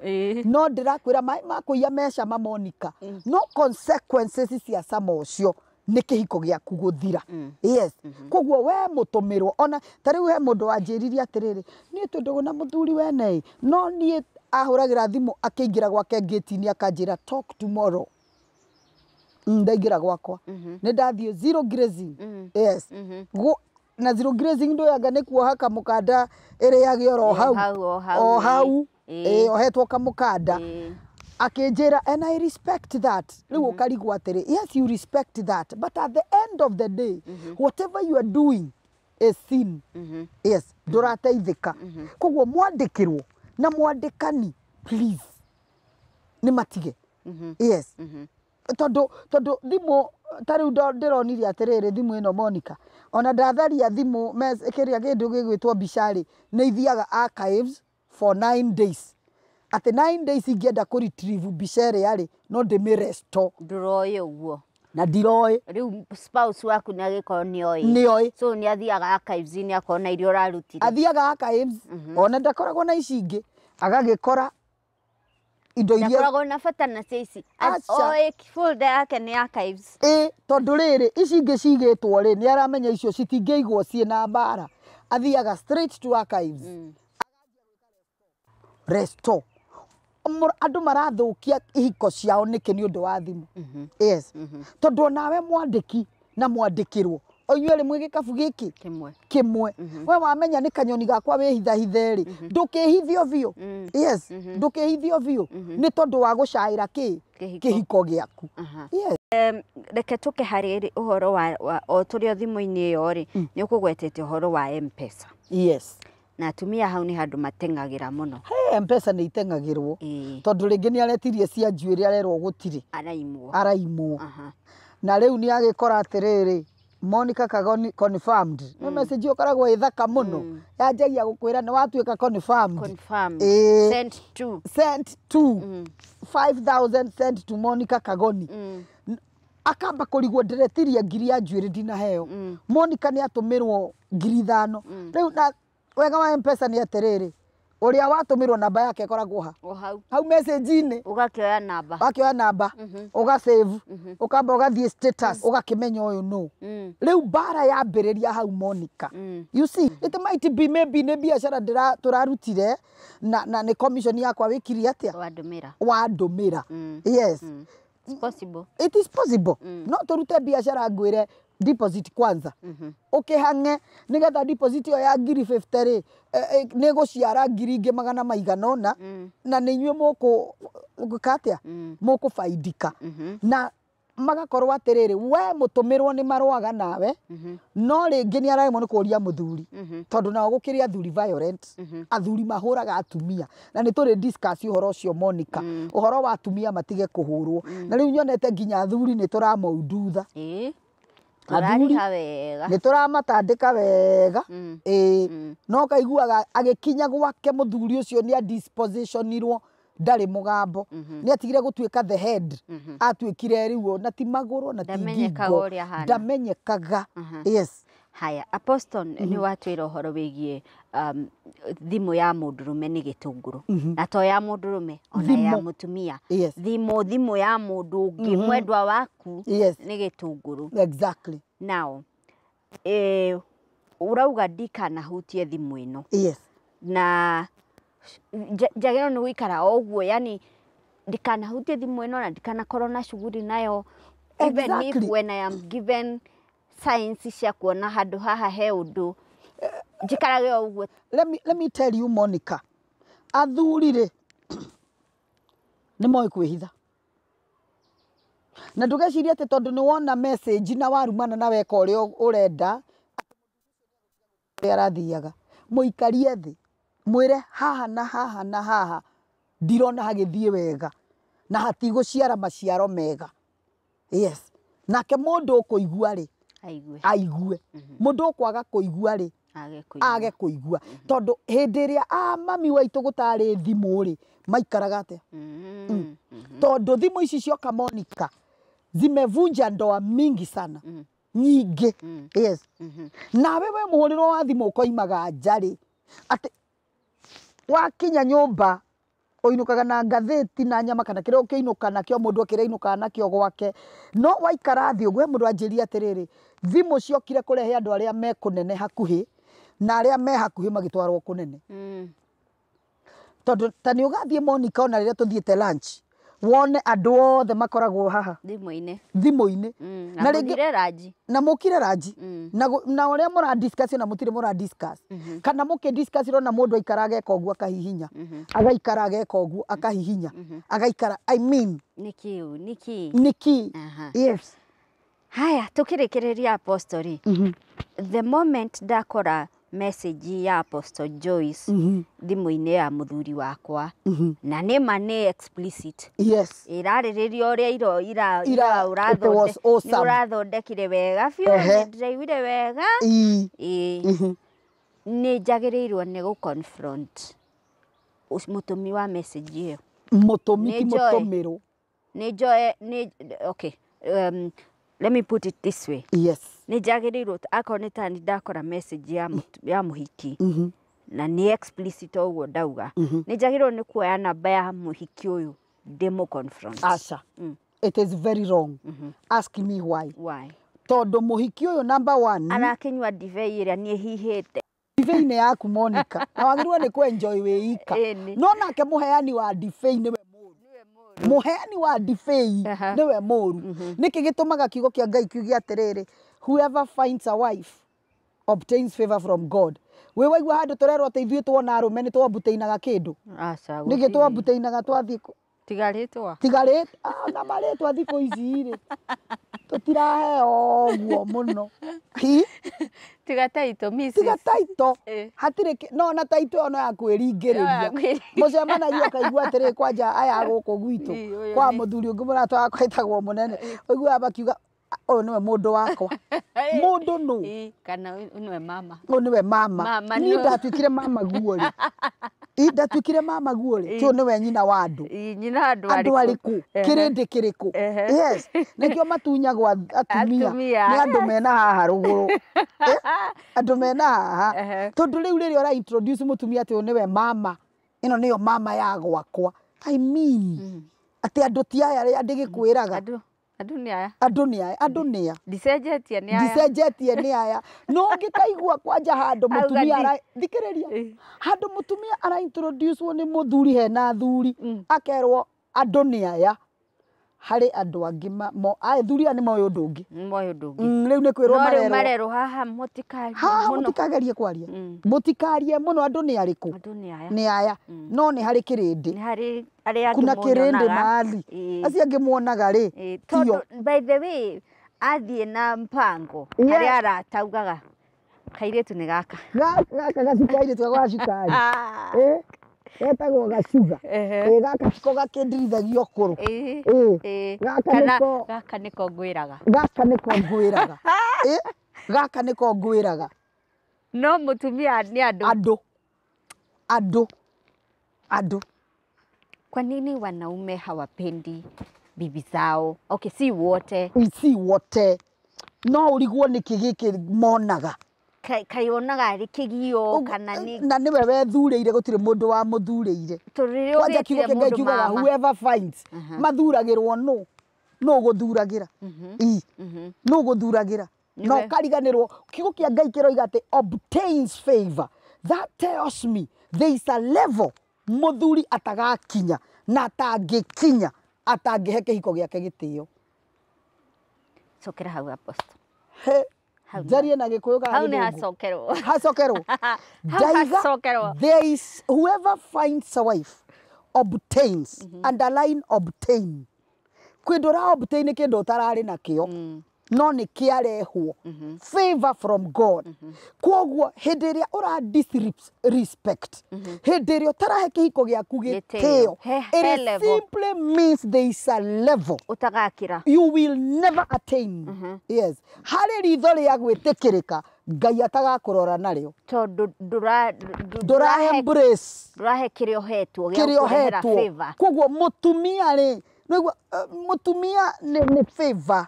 No ndĩrakwĩra maĩ ma kũiya me cama, Monica, no consequences cia cama ũcio nĩ kĩhiko gĩaku gũthira. Yes. Koguo we mũtũmĩrwo, ona ta rĩu he mũndũ wanjĩririe atĩrĩrĩ, niĩ twĩ ndũgũ na mũthuri wene ĩ, no niĩ ahũragĩra thimũ akĩingĩra gwake ngĩti-inĩ akanjĩra, "Talk tomorrow." Ndaingĩra gwakwa nĩ ndathiĩ zero grazing. Yes. Na zero grazing ndũyanga nĩ kuoha kamũkanda ĩrĩage oro hau. Hau, o hau, o hau. Ohetwo kamũkanda. Akĩnjĩra, "And I respect that." Rĩu ũkarigwo atĩrĩ, yes, you respect that, but at the end of the day, whatever you are doing is sin. Yes, ndũrateithĩka. Koguo mwandĩkĩrwo na mwandĩkani, please, nĩ matige. Yes, tondũ thimũ ta rĩu ndĩronire atĩrĩrĩ, thimũ ĩno, Monica, ona ndatharia thimũ kĩrĩa kĩndũ gĩgwĩtwo mbica rĩ, nĩ ithiaga archives for 9 days, atĩ 9 days ingĩenda kũ retrieve mbica ĩrĩa rĩ, no ndĩmĩ restore. Ndũroĩ ũguo. Na ndiroĩ. Rĩu spouse waku nĩ agĩkorwo nĩ oĩ. Nĩoĩ. So nĩ athiaga archives-inĩ akona iria ũrarutire. Athiaga archives, ona ndakoragwo na ici ingĩ, agagĩkora indo iria Ndakoragwo na bata na cia ici. Aca. Oĩ folder yake nĩ archives. Ĩ tondũ rĩrĩ, ici ingĩ cigĩtwo rĩ, nĩ aramenya icio citingĩigwo ciĩ na mbara, athiaga straight to archives, restore. Andũ marathũkia ihiko ciao nĩkĩ? Nĩ ũndũ wa thimũ. Yes, tondũ onawe mwandĩki na mwandĩkĩrwo, o inyuĩ erĩ mwĩ gĩkabu gĩkĩ kĩmwe. Kĩmwe. We wamenya nĩ kanyoni gakwa wĩhithahithe rĩ, ndũkĩhithio biũ. Yes, ndũkĩhithio biũ nĩ tondũ wa gũcaĩra kĩ? Kĩhiko. Kĩhiko gĩaku. Yes. Reke tũke harĩ ũhoro wa o tũrĩ o thimũ-inĩ ĩyo rĩ, nĩ ũkũgwetete ũhoro wa M-Pesa. Yes. Na atumia hau nĩ handũ mateng'agĩra mũno. He M-Pesa nĩ iteng'agĩrwo, tondũ rĩngĩ nĩ aretirie cia njuĩrĩ, arerwo gũtirĩ. Araimwo. Araimwo. Na rĩu nĩ agĩkora atĩrĩrĩ, Monica Kagoni confirmed. Nĩ message ũkoragwo ĩ thaka mũno, yanjagia gũkwĩra nĩ watuĩka confirmed. Confirmed. Sent to. Sent to 5000, sent to Monica Kagoni. Akamba kũrigwo, ndĩretirie ngiri ya njuĩrĩ ndinaheo, Monica nĩ atũmĩrwo 5,000 rĩu. Na wega wa M-Pesa nĩ atĩrĩrĩ, ũrĩa watũmĩrwo namba yake ĩkoragwo ha? O hau. Hau message-inĩ. Ũgakĩoya namba. Wakĩoya namba, ũgasave, ũkamba ũgathiĩ status, ũgakĩmenya ũyũ nũ. Rĩu mbara yambĩrĩria hau, Monica. You see, it might be maybe nĩ biacara tũrarutire na nĩ commission yakwa wĩkire atĩa? Wandũmĩra. Wandũmĩra. Yes. It's possible. It is possible. No tũrute biacara, ngwĩre deposit kwanza, ũkĩhang'e nĩgetha deposit ĩyo ya ngiri 50 rĩ, nĩ ĩgũciara ngiri ingĩ magana maigana ũna, na nĩ inyuĩ mũkũ gwĩka atĩa? Mũkũbaidika. Na magakorwo atĩrĩrĩ, we mũtũmĩrwo nĩ marũaga nawe, no rĩngĩ nĩ araremwo nĩ kũria mũthuri, tondũ nao gũkĩrĩ athuri violent, athuri mahũraga atumia, na nĩ tũrĩ discuss ũhoro ũcio, Monica, ũhoro wa atumia matige kũhũrwo. Na rĩu nyonete nginya athuri nĩ tũramaundutha. Athuri Tũrarĩha wega. Nĩ tũramatandĩka wega. Ĩĩ, no kaiguaga agĩkinya gwake mũthuri ũcio nĩ adispositionirwo Ndarĩ mũgambo. Nĩ atigire gũtuĩka the head, atuĩkire rĩu na ti magũrũ na ti Ndamenyekaga ngingo. Ũrĩa ahana. Ndamenyekaga, yes. Haya, Apostle, nĩ watwĩra ũhoro wĩgiĩ thimũ ya mũndũrũme nĩ gĩtũngũrũ, na to ya mũndũrũme, ona ya Thimũ. mũtumia. Yes. Thimũ ya mũndũ ũngĩ, mwendwa waku, Yes. nĩ gĩtũngũrũ. Exactly. Now, ũrauga ndikanahutie thimũ ĩno, Yes. na njagĩrĩirwo nĩ gũikara o ũguo, yani ndikanahutie thimũ ĩno na ndikanakorwo na shughuli nayo, even if when I am given signs cia kuona handũ haha he ũndũ, njikarage o ũguo? Let me tell you, Monica, athuri rĩ, nĩ moĩ kwĩhitha, na ndũgecirie atĩ tondũ nĩ wona message na warumana na weka ũrĩa ũrenda, ũrĩa arathiaga. Mũikarie thĩ, mwĩre haha na haha na haha ndirona hagĩthiĩ wega na hatigũciara maciaro mega. Yes, nake mũndũ ũkũigua rĩ, aigue. Aigue. Mũndũ ũkwaga kũigua rĩ, age kũigua. Age kũigua, tondũ hĩndĩ ĩrĩa a mami waitũ gũtarĩ thimũ rĩ, maikaraga atĩa? Tondũ thimũ ici cioka, Monica, zimevunja ndoa mingi sana, nyingĩ. Yes, nawe we mũhũrĩro wa thimũ ũkoimaga nja rĩ, atĩ wakinya nyũmba ũinũkaga na ngathĩti na nyama kana kĩrĩa ũkĩinũka nakĩo, mũndũ akĩrĩa ainũkaga nakĩo gwake. No waikara thĩ ũguo, he mũndũ anjĩria atĩrĩrĩ, thimũ ciokire kũrehe andũ arĩa me kũnene hakuhĩ, na arĩa me hakuhĩ magĩtwarwo kũnene. Tondũ ta nĩ ũgathiĩ, Monica, ona rĩrĩa tũthiĩte lunch, wone andũ othe makoragwo haha thimũ-inĩ. Thimũ-inĩ. Na Na rĩngĩ mũthire ranji. Na mũkire ranji, na na ũrĩa mũra discuss, ona mũtirĩ mũra discuss, kana mũkĩ discuss ũrona mũndũ aikara ageka ũguo akahihinya, agaikara ageka ũguo akahihinya, agaikara, I mean, nĩkĩ nĩkĩ? Nĩkĩ? Aha. Yes. Haya, tukĩrĩkĩrĩria, Apostle rĩ, the moment ndakora message ya Apostle Joyce thimũ-inĩ ya mũthuri wakwa, na nĩ ma nĩ explicit, ĩrarĩrĩria ũrĩa iro ira It was awesome. Nĩ ũrathondekire wega biũ, nĩ ndĩraiguire wega. Ĩĩ, nĩ njagĩrĩirwo nĩ gũ confront mũtũmi wa message ĩyo? Mũtũmi Nĩ ti njoe. Mũtũmĩrwo. Nĩ njoe nĩ, okay, let me put it this way. Yes. Nĩ njagĩrĩirwo, akorwo nĩ tani ndakora message ya mũhiki na nĩ explicit o ũguo ndauga, nĩ njagĩrĩirwo nĩ kuoya namba ya mũhiki ũyũ ndĩmũ confront? Aca, it is very wrong. Ask me why. Why? Tondũ mũhiki ũyũ, number one, arakĩnyua ndibei ĩrĩa niĩ hihĩte. Ndibei nĩ yaku, Monica, na wagĩrĩirwo nĩ kũ-enjoy wĩ ika. Ĩni. No nake mũheani wa ndibei nĩwe mũru. Mũheani wa ndibei nĩwe mũru. Nĩkĩ gĩtũmaga kiugo kĩa Ngai kiuge atĩrĩrĩ, "Whoever finds a wife obtains favor from God"? Wĩ waigua handũ tũrerwo atĩ ithuĩ tuona arũme nĩ twambutainaga kĩndũ? Aca. Nĩkĩ twambutainaga twathiĩ Tiga rĩtwa. Tiga rĩ na marĩtwa, thikũ ici rĩ, tũtiraheo ũguo mũno. Hi? Tiga taito, Mrs. Tiga taito. Eh. Hatirĩ no na taito ĩyo no ya Ĩyo ya kwĩringĩrĩria. kwĩringĩrĩria. Mũcemanagia ũkaigua atĩrĩ, kwanja aya gũkũ gwitũ, Ĩ, ũyũ kwa mũthuri ũngĩ mũrata wakwa etagwo mũnene, ũiguaga makiuga, "Ũyũ nĩwe mũndũ wakwa." Mũndũ nũ? Ĩ, kana ũyũ nĩwe mama. Ũyũ nĩwe mama. Mama Niĩ nũ? ndatuĩkire mama guo rĩ? Ĩ, ndatuĩkire mama guo rĩ? Ti ũyũ nĩwe nyina wa andũ? Ĩ, nyina andũ. Andũ arĩkũ? Kĩrĩndĩ kĩrĩkũ? Ehe. Yes, nĩkĩo matunyagwo atumia. Atumia. Nĩ andũ mena haha rũgũrũ. Eh, andũ mena haha. Ehe. Tondũ rĩu rĩrĩa ũra introduce mũtumia atĩ ũyũ nĩwe mama, ĩno nĩyo mama ya gwakwa, I mean, atĩ andũ ti aya arĩa ndĩgĩkwĩraga. Andũ nĩ aya. Andũ nĩ aya, andũ nĩ aya. Ndicenjetie, nĩ aya. Ndicenjetie, nĩ aya. No ũngĩkaigua kwanja handũ Auga mũtumia ara thikĩrĩria, Eh. handũ mũtumia ara introduce nĩ mũthuri, hena athuri, akerwo andũ nĩ aya, harĩ andũ angĩ athuri aya nĩ moĩ ũndũ ũngĩ. Moĩ ũndũ ũngĩ. Rĩu nĩ kwĩrwo No rĩu marerwo. Marerwo haha mũtikarie haha mũno. Mũtikagerie kwaria. Mũtikarie mũno, andũ nĩ arĩkũ? Andũ nĩ aya. Nĩ aya, no nĩ harĩ kĩrĩndĩ. Nĩ harĩ arĩa angĩ Kuna kĩrĩndĩ muonaga. mahali. Ĩĩ. Acio angĩ muonaga rĩ, Ĩĩ, tio. Tondũ by the way, athiĩ na mpango, harĩa arata augaga kairĩtu nĩ gaka. Gaka gacukari, twagwa gacukari. Ah. Eh, getagwo gacuga. Ehe. Ĩ, gaka ko gakĩndirithagio kũrũ. Ĩĩ. Ĩ. Ĩĩ. Gaka Kana nĩko gaka nĩko ngwĩraga. Gaka nĩko ngwĩraga. Ĩ, gaka nĩko ngwĩraga. No mũtumia nĩ andũ. Andũ, andũ, andũ. Kwa nini wanaume hawapendi bibi zao? Okay, si wote. Si wote, no ũrigwo nĩkĩ gĩkĩ monaga. Kayonaga arĩ kĩgio kana nĩ Na nĩwe wethurĩire, gũtirĩ mũndũ wamũthurĩire. Tondũ rĩrĩa Kwanja kiugo ũgĩtire kĩa Ngai mũndũ kiugaga mama. whoever finds, mathuragĩrwo nũ? Nũ gũthuragĩra? Ii, nũ gũthuragĩra? Na Nĩwe. ũkariganĩrwo kiugo kĩa Ngai kĩroiga atĩ obtains favor. That tells me there is a level mũthuri atagakinya na atangĩkinya atangĩhe kĩhiko gĩake gĩtĩo. Cokera hau, Apostle. He, Hau nĩ- njarie na Gĩkũyũ kana Hau nĩ Gĩthũngũ? hacokerwo. Hacokerwo. Hau Ndaiga, hacokerwo. there is whoever finds a wife obtains, underline obtain. Kĩndũ ũra obtain nĩ kĩndũ ũtararĩ nakĩo, no nĩ kĩarehwo, favor from God. Kwoguo hĩndĩ ĩrĩa ũra disrespect, hĩndĩ ĩrĩa ũtarahe kĩhiko gĩaku Gĩtĩo. gĩtĩo, He it level. simply means there is a level Ũtagakĩra. you will never attain. Yes, harĩ ritho rĩa gwĩtĩkĩrĩka Ngai atagakũrora narĩo. Tondũ ndũra ndũrahe embrace ndũrahe kĩrĩa ũhetwo gĩa kĩrĩa gũkũrehera ũhetwo. favor. Koguo mũtumia rĩ, nĩguo mũtumia nĩ favor,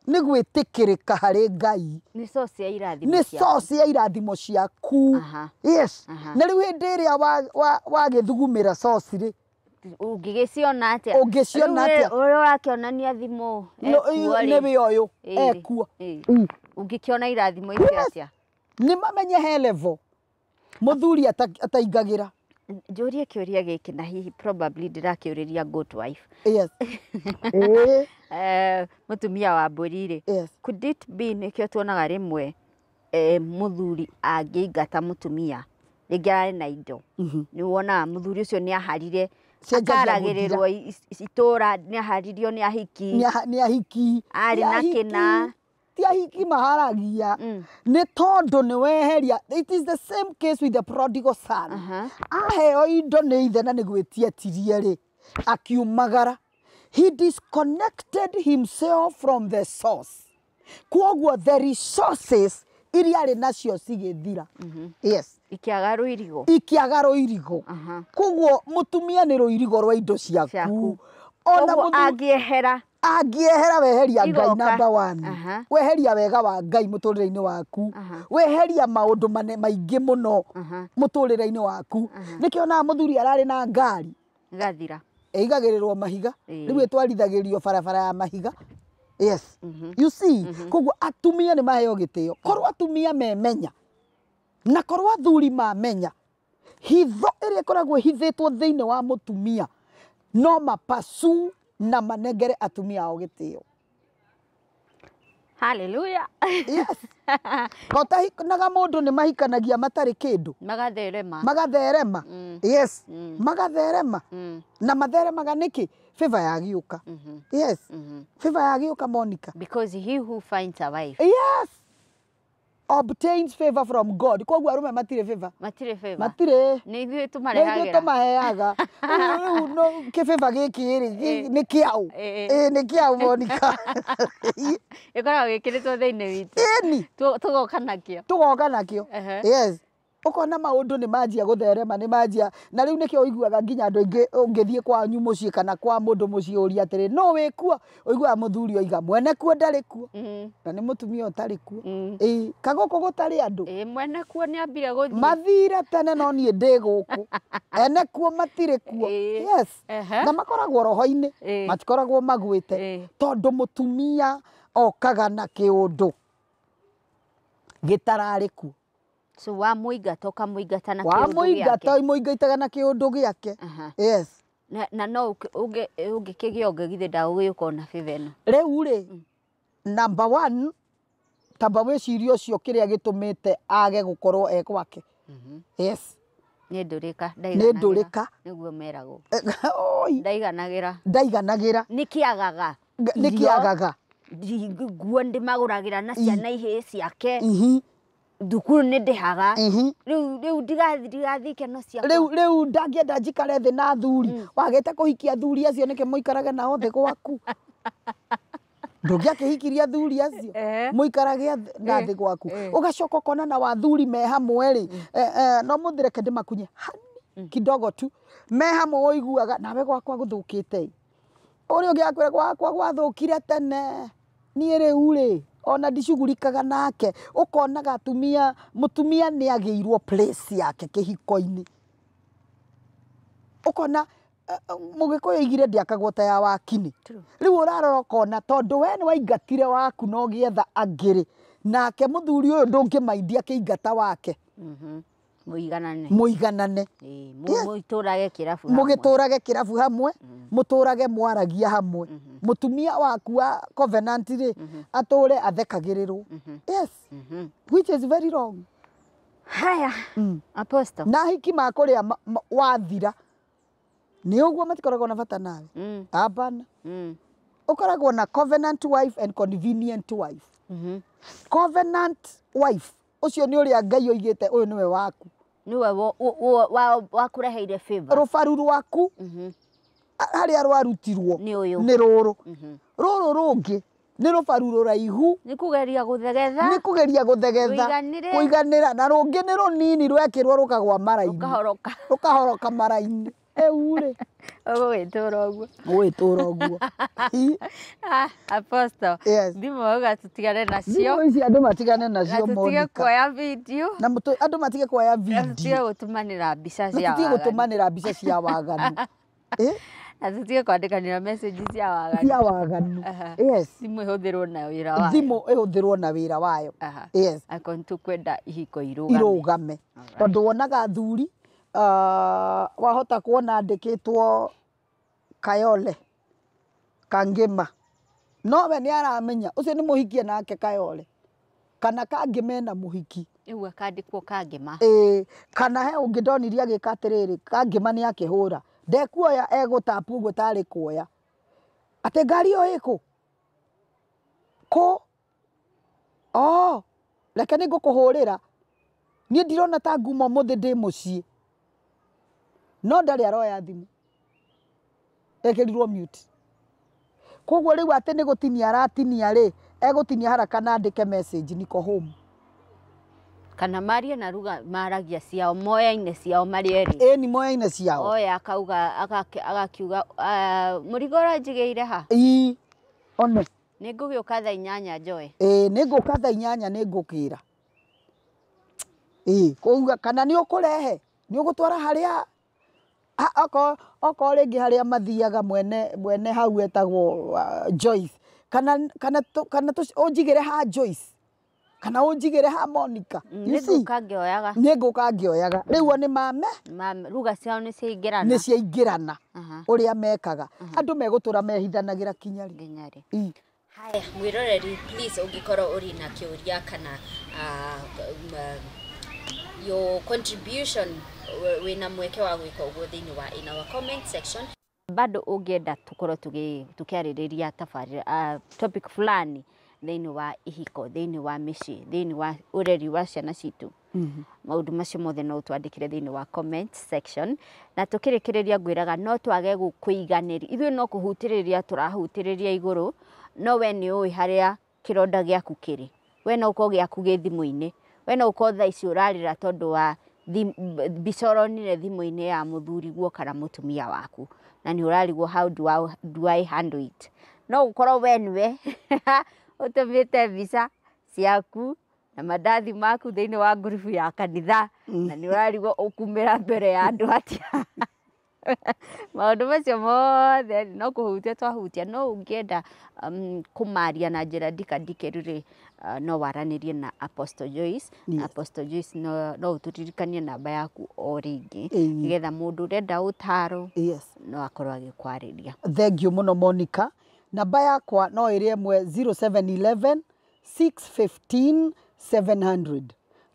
nĩ gwĩtĩkĩrĩka harĩ Ngai. Nĩ source ya irathimo Nĩ ciaku. source ya irathimo ciaku. Yes. Na rĩu hĩndĩ ĩrĩa wagĩthugumĩra source rĩ, Ũngĩgĩciona atĩa? Ũngĩciona Rĩu atĩa? Ũrĩa ũrakĩonania thimũ ekuo rĩ. Nĩwe ũyũ Ĩĩ. ekuo. Ĩĩ. Mm. Ũngĩkĩona irathimo icio Yes. atĩa? Nĩ mamenye he level mũthuri ataingagĩra. Njũrie kĩũria gĩkĩ, na hihi probably ndĩrakĩũrĩria good wife. Yes, ĩĩ. Mũtumia wa mbũri rĩ, could it be nĩkĩo tuonaga rĩmwe mũthuri angĩingata mũtumia, rĩngĩ ararĩ na indo, nĩ wonaga mũthuri ũcio nĩ aharire, Cenjagia. akaragĩrĩrwo itũra, nĩ aharirio nĩ ahiki. Nĩ ahiki. Arĩ Ti na ahiki. kĩna. Ti ahiki maharagia, nĩ tondũ nĩ weheria. It is the same case with the prodigal son. Aheo indo nĩ ithe na nĩ gwĩtietirie rĩ, akiumagara, he disconnected himself from the source. Kwoguo the resources iria arĩ nacio cigĩthira. Yes. Ikĩaga rũirigo. Ikiaga rũirigo. Koguo mũtumia nĩ rũirigo rwa indo ciaku. Ciaku. Ona Koguo mũthuri angĩehera, angĩehera, weheria Ngai Igoka. number one. Weheria wega wa Ngai mũtũrĩre-inĩ waku. Weheria maũndũ maingĩ mũno mũtũrĩre-inĩ waku. Nĩkĩo onaga mũthuri ararĩ na ngari, gathira. ĩigagĩrĩrwo mahiga. Rĩu ĩtwarithagĩrio barabara ya mahiga. Yes, you see? Koguo atumia nĩ maheo gĩtĩo. Korwo atumia memenya na korwo athuri mamenya hitho ĩrĩa ĩkoragwo ĩhithĩtwo thĩinĩ wa mũtumia, no mapasu na manengere atumia ao gĩtĩo. Hallelujah. Yes, kotahikanaga mũndũ nĩ mahikanagia matarĩ kĩndũ. Magatherema. Magatherema, yes, magatherema. Na matheremaga nĩkĩ? Favor yagĩũka. Yes, favor yagĩũka, Monica. Because he who finds a wife yes, obtains favor from God. Koguo arũme matirĩ favor. Matirĩ favor. Matirĩ. Nĩ ithuĩ Nĩ ithuĩ tũmarehagĩra. tũmaheaga. Rĩu no kĩbĩba gĩkĩ rĩ, nĩ kĩaũ? Ĩ nĩ kĩaũ, Monica? Ĩkoragwo ĩkĩrĩtwo thĩinĩ witũ. Ĩni. Tũgoka nakĩo. Tũgoka nakĩo. Yes, ũkona maũndũ nĩ manjia gũtherema, nĩ manjia, na rĩu nĩkĩo ũiguaga nginya andũ aingĩ, ũngĩthiĩ kwanyu mũciĩ kana kwa mũndũ mũciĩ ũrie atĩrĩ, no wĩkuo, ũiguaga mũthuri oiga mwene kuo ndarĩ kuo. Na nĩ mũtumia ũtarĩ kuo. Ĩĩ, kagũkũ gũtarĩ andũ. Ĩĩ, mwene kuo nĩ ambire gũthiĩ. Mathire tene, no niĩ ndĩ gũkũ, ene kuo matirĩ kuo. Yes. Na makoragwo roho-inĩ. Matikoragwo magwĩte. Tondũ mũtumia okaga na kĩũndũ gĩtararĩ kuo. So wamũingata, ũkamũingata na kĩũndũ Wamũingata, gĩake. mũingaitaga na kĩũndũ gĩake. Yes. Na no ũngĩkĩgĩa ũngĩ, githĩ ndagũgĩũka ona favor ĩno? Rĩu rĩ, number one, tamba wĩcirie ũcio kĩrĩa gĩtũmĩte age gũkorwo e gwake. Yes. Nĩ ndũrĩka. Nĩ Ndaiganagĩra. ndũrĩka. Nĩguo meragwo. Oi. Ndaiganagĩra. Ndaiganagĩra. Nĩ kĩagaga. Nĩ kĩagaga. Nguo ndĩmagũragĩra na ciana ihĩĩ ciake. Thukuru nĩ ndĩhaga. Rĩu ndigathiĩ ikeno ciakwa. Rĩu ndangĩenda njikare thĩ na athuri. Wagĩte kũhikia athuri acio nĩkĩ mũikarage nao thĩ gwaku? Ndũngĩakĩhikirie athuri acio mũikarage na thĩ gwaku. Ũgacoka ũkona na wathuri me hamwe rĩ, no mũthĩ reke ndĩmakunye hani. Kidogo tu me hamwe ũiguaga nawe gwakwa gũthũkĩte ĩ, ũrĩa ũngĩ akwĩra gwakwa gwathũkire tene, niĩ rĩu rĩ ona ndicugurikaga nake. Ũkonaga atumia, mũtumia nĩ agĩirwo place yake kĩhiko-inĩ. Ũkona mũgĩkũyũ oigire ndĩakagwo ta ya wakini. Rĩu ũrarora ũkona tondũ we nĩ waingatire waku na ũgĩetha angĩ rĩ, nake mũthuri ũyũ ndũngĩmaindia akĩingata wake. Mũiganane. Mũiganane. Ĩĩ, mũtũrage kĩrabu hamwe. Mũgĩtũrage kĩrabu hamwe, mũtũrage mwaragia hamwe. Mũtumia waku wa covenant rĩ, atũre athekagĩrĩrwo. Yes. Which is very wrong. Haya. Apostle. Na hiki makũrĩa wathira nĩ ũguo matikoragwo na bata nawe. Hapana. Ũkoragwo na covenant wife and convenient wife. Covenant wife ũcio nĩ ũrĩa Ngai oigĩte ũyũ nĩwe waku. Nĩwe wakũreheire favor. Rũbaru rwaku harĩa rwarutirwo Nĩ ũyũ. Nĩ rũrũ. Rũrũ rũngĩ nĩ rũbaru rũraihu. Nĩ kũgeria gũthegetha. Nĩ kũgeria gũthegetha. Rũiganĩre. Kũiganĩra. Na rũngĩ nĩ rũnini rwekĩrwo rũkagwa mara-inĩ. Rũkahoroka. Rũkahoroka mara-inĩ. Rĩu rĩ. Ũgũgĩtũra ũguo. Ũgũgĩtũra ũguo. Apostle. Yes. Thimũ wauga tũtigane nacio. Thimũ ici andũ matigane nacio, Na tũtige Monica. kuoya video. Na andũ matige kuoya Na tũtige video. gũtũmanĩra mbica Na cia tũtige waganu. gũtũmanĩra mbica cia waganu. Na tũtige kwandĩkanĩra message cia waganu. Cia waganu. Yes. Thimũ ĩhũthĩrwo na wĩra wayo. Thimũ ĩhũthĩrwo na wĩra wayo. Yes. Akorwo nĩtũkwenda ihiko irũgame. Irũgame. Tondũ wonaga athuri, wahota kuona andĩkĩtwo Kayole Kangĩma, no we nĩ aramenya ũcio nĩ mũhikie nake Kayole kana Kangĩma ena mũhiki. Rĩu akandĩkwo Kangĩma. Ĩĩ, kana he ũngĩ ndonirie agĩka atĩrĩrĩ, Kangĩma nĩ akĩhũra ndekuoya, egũtapu ũguo tarĩ kuoya atĩ ngari ĩyo ĩkũ kũ, oh, reke nĩ ngũkũhũrĩra, niĩ ndirona ta nguma ũmũthĩ ndĩ mũciĩ, no ndarĩ aroya thimũ, ekĩrirwo mute. Koguo rĩu atĩ nĩ gũtinia aratinia rĩ, egũtinia haraka na andĩke message niko home. Kana marie na ruga maragia ciao moyaine ciao marĩ erĩ. Ĩni moyaine ciao. Oya akauga agakiuga mũrigo ũranjigĩire ha? Ii, one. Nĩ ngũgĩũka thaa 8 njoe. Ĩĩ, nĩ ngũka thaa 8 nĩ ngũkĩra. Ĩĩ, kũuga kana nĩ ũkũrehe, nĩ ũgũtwara harĩa okorwo rĩngĩ harĩa mathiaga mwene hau etagwo Joyce, kana ũnjigĩre ha Joyce, kana ũnjigĩre ha Monica. Nĩ ngũka ngĩoyaga. Nĩ ngũka ngĩoyaga. Rĩu o nĩ mame. Ruga ciao nĩ ciaingĩrana. Nĩ ciaingĩrana. Ũrĩa mekaga. Andũ megũtũra mehithanagĩra kinya rĩ. Nginya rĩ. Haya, mwĩroreri, please ũngĩkorwo ũrĩ na kĩũria kana your contribution wĩna mweke wa gwĩka ũguo thĩinĩ wa in our comment section. Bado ũngĩenda tũkorwo tũkĩarĩrĩria tabarĩra topic fulani thĩinĩ wa ihiko, thĩinĩ wa mĩciĩ, thĩinĩ wa ũreri wa ciana citũ. Maũndũ macio mothe no ũtwandĩkĩre thĩinĩ wa comment section. Na tũkĩrĩkĩrĩria ngwĩraga no twage kũiganĩria, ithuĩ no kũhutĩrĩria tũrahutĩrĩria igũrũ, no we nĩ ũĩ harĩa kĩronda gĩaku kĩrĩ. We no ũkorwo gĩaku gĩ thimũ-inĩ, we no ũkorwo thaa ici ũrarĩra tondũ wa mbica ũronire thimũ-inĩ ya mũthuriguo kana mũtumia waku, na nĩ ũrarigwo how do I handle it. No ũkorwo we nĩwe ũtũmĩte mbica ciaku na mandathi maku thĩinĩ wa ngurubu ya kanitha, na nĩ ũrarigwo ũkumĩra mbere ya andũ atĩa. Maũndũ macio mothe no kũhutia twahutia, no ũngĩenda kũmaria na njĩra ndikandikĩru rĩ, no waranĩrie na Apostle Joyce. Apostle Joyce no ũtũririkanie namba yaku o rĩngĩ, nĩgetha mũndũ ũrenda ũtaro no akorwo agĩkwarĩria. Thank you mũno Monica. Namba yakwa no ĩrĩ ĩmwe 0711 615 700.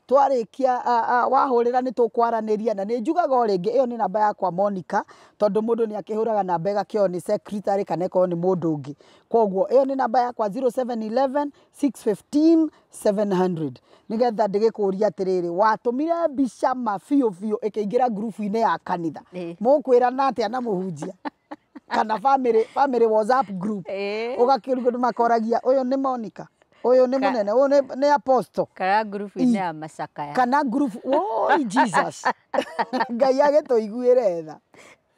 Twarĩkia wahũrĩra nĩ tũkwaranĩria, na nĩ njugaga o rĩngĩ ĩyo nĩ namba yakwa Monica, tondũ mũndũ nĩ akĩhũraga namba ĩgakĩoywo nĩ secretary kana ĩkorwo nĩ mũndũ ũngĩ. Koguo ĩyo nĩ namba yakwa 0711 615 700, nĩgetha ndĩgĩkũria atĩrĩrĩ, watũmire mbica ma biũ biũ ĩkĩingĩra ngurubu-inĩ ya kanitha, mũkwĩrana atĩa na mũhunjia kana family WhatsApp group, ũgakĩrigwo nĩ makoragia ũyũ nĩ Monica. Ũyũ nĩ mũnene, ũyũ nĩ apostle. Kana ngurubu-inĩ ya macakaya. Kana group, oi Jesus, Ngai agĩtũiguĩre tha.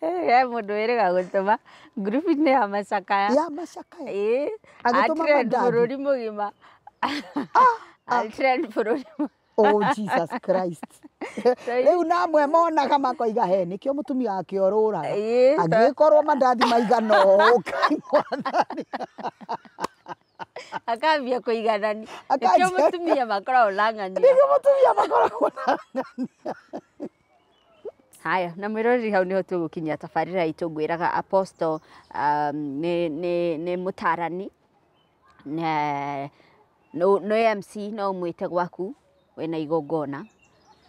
He mũndũ wĩrĩga gũtũma ngurubu-inĩ ya macakaya. Ya macakaya. Ĩĩ. Agĩtũma A-trend mandathi. bũrũri mũgima. A-trend bũrũri mũgima. Oh Jesus Christ. Rĩu namwe monaga makoiga he nĩkĩo mũtumia wake orũraga. Ĩĩ, Angĩgĩkorwo mandathi maigana ũũ, Ngai mwathani. Akambia kũiganani. Akanjia- Nĩkĩo mũtumia makoragwo na ng'ania. Nĩkĩo mũtumia makoragwo na ng'ania. Haya, na mwĩroreri hau nĩho tũgũkinyia tabarĩra itũ. Ngwĩraga Apostle nĩ mũtarani na no MC, no ũmwĩte gwaku wĩna igongona.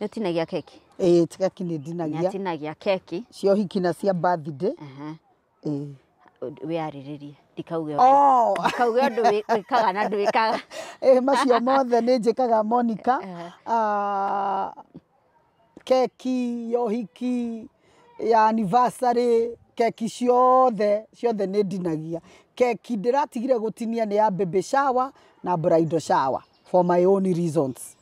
Nĩ ũtinagia keki? Ĩĩ, keki nĩ Nĩ ndinagia. atinagia keki. Cia ũhiki na cia birthday. Aha. Ĩĩ. Wĩarĩrĩrie, ndikauge ũndũ. Oh. Ndikauge ũndũ wĩkaga na ndwĩkaga. Ĩĩ, macio mothe nĩ njĩkaga, Monica. Ah, keki ya ũhiki, ya anniversary, keki ciothe ciothe nĩ ndinagia. Keki ndĩratigire gũtinia nĩ ya baby shower na bridal shower for my own reasons.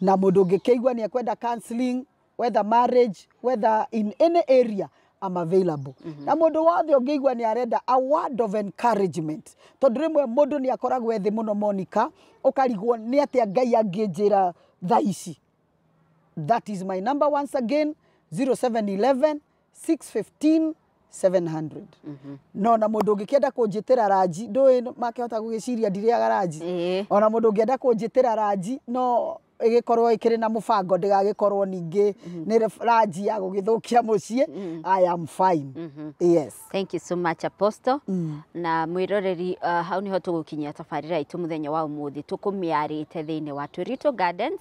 Na mũndũ ũngĩkĩigua nĩ ekwenda counseling, whether marriage, whether in any area, I'm available. Na mũndũ wothe ũngĩigua nĩ arenda a word of encouragement, tondũ rĩmwe mũndũ nĩ akoragwo ethĩ mũno, Monica, ũkarigwo nĩ atĩa Ngai angĩnjĩra thaa ici. That is my number once again, 0711 615 700. No na mũndũ ũngĩkĩenda kũnjĩtĩra ranji, ndũĩ makĩhota gũgĩciria ndirĩaga ranji. Ona mũndũ ũngĩenda kũnjĩtĩra ranji, no ĩgĩkorwo ĩkĩrĩ na mũbango, ndĩgagĩkorwo ningĩ nĩ ranji ya gũgĩthũkia mũciĩ. I am fine, yes. Thank you so much, Apostle. Na mwĩroreri, hau nĩho tũgũkinyia tabarĩra itũ mũthenya wa ũmũthĩ. Tũkũmĩarĩte thĩinĩ wa Tũritũ Gardens,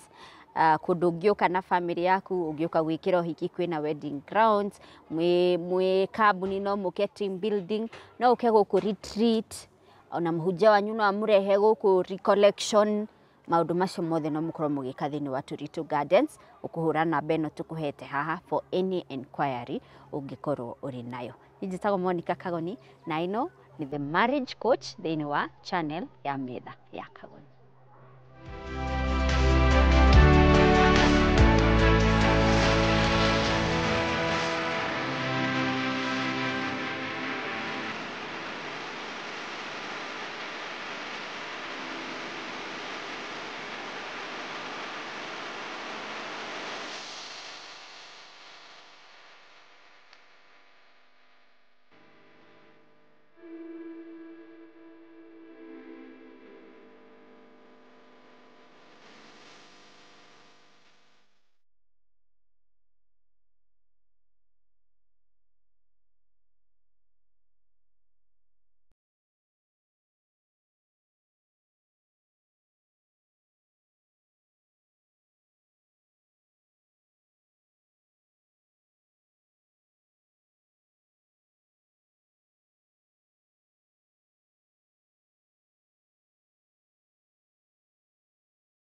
kũndũ ũngĩũka na family yaku, ũngĩũka gwĩkĩra ũhiki, kwĩna wedding grounds, mwĩ kambuni no mũke team building, no ũke gũkũ retreat, ona mũhunjia wanyu no amũrehe gũkũ recollection. Maũndũ macio mothe no mũkorwo mũgĩka thĩinĩ wa Tũritũ Gardens. Ũkũhũra namba ĩno tũkũhete haha for any enquiry ũngĩkorwo ũrĩ nayo. Niĩ njĩtagwo Monica Kagoni na ĩno nĩ The Marriage Coach thĩinĩ wa channel ya Metha ya Kagoni.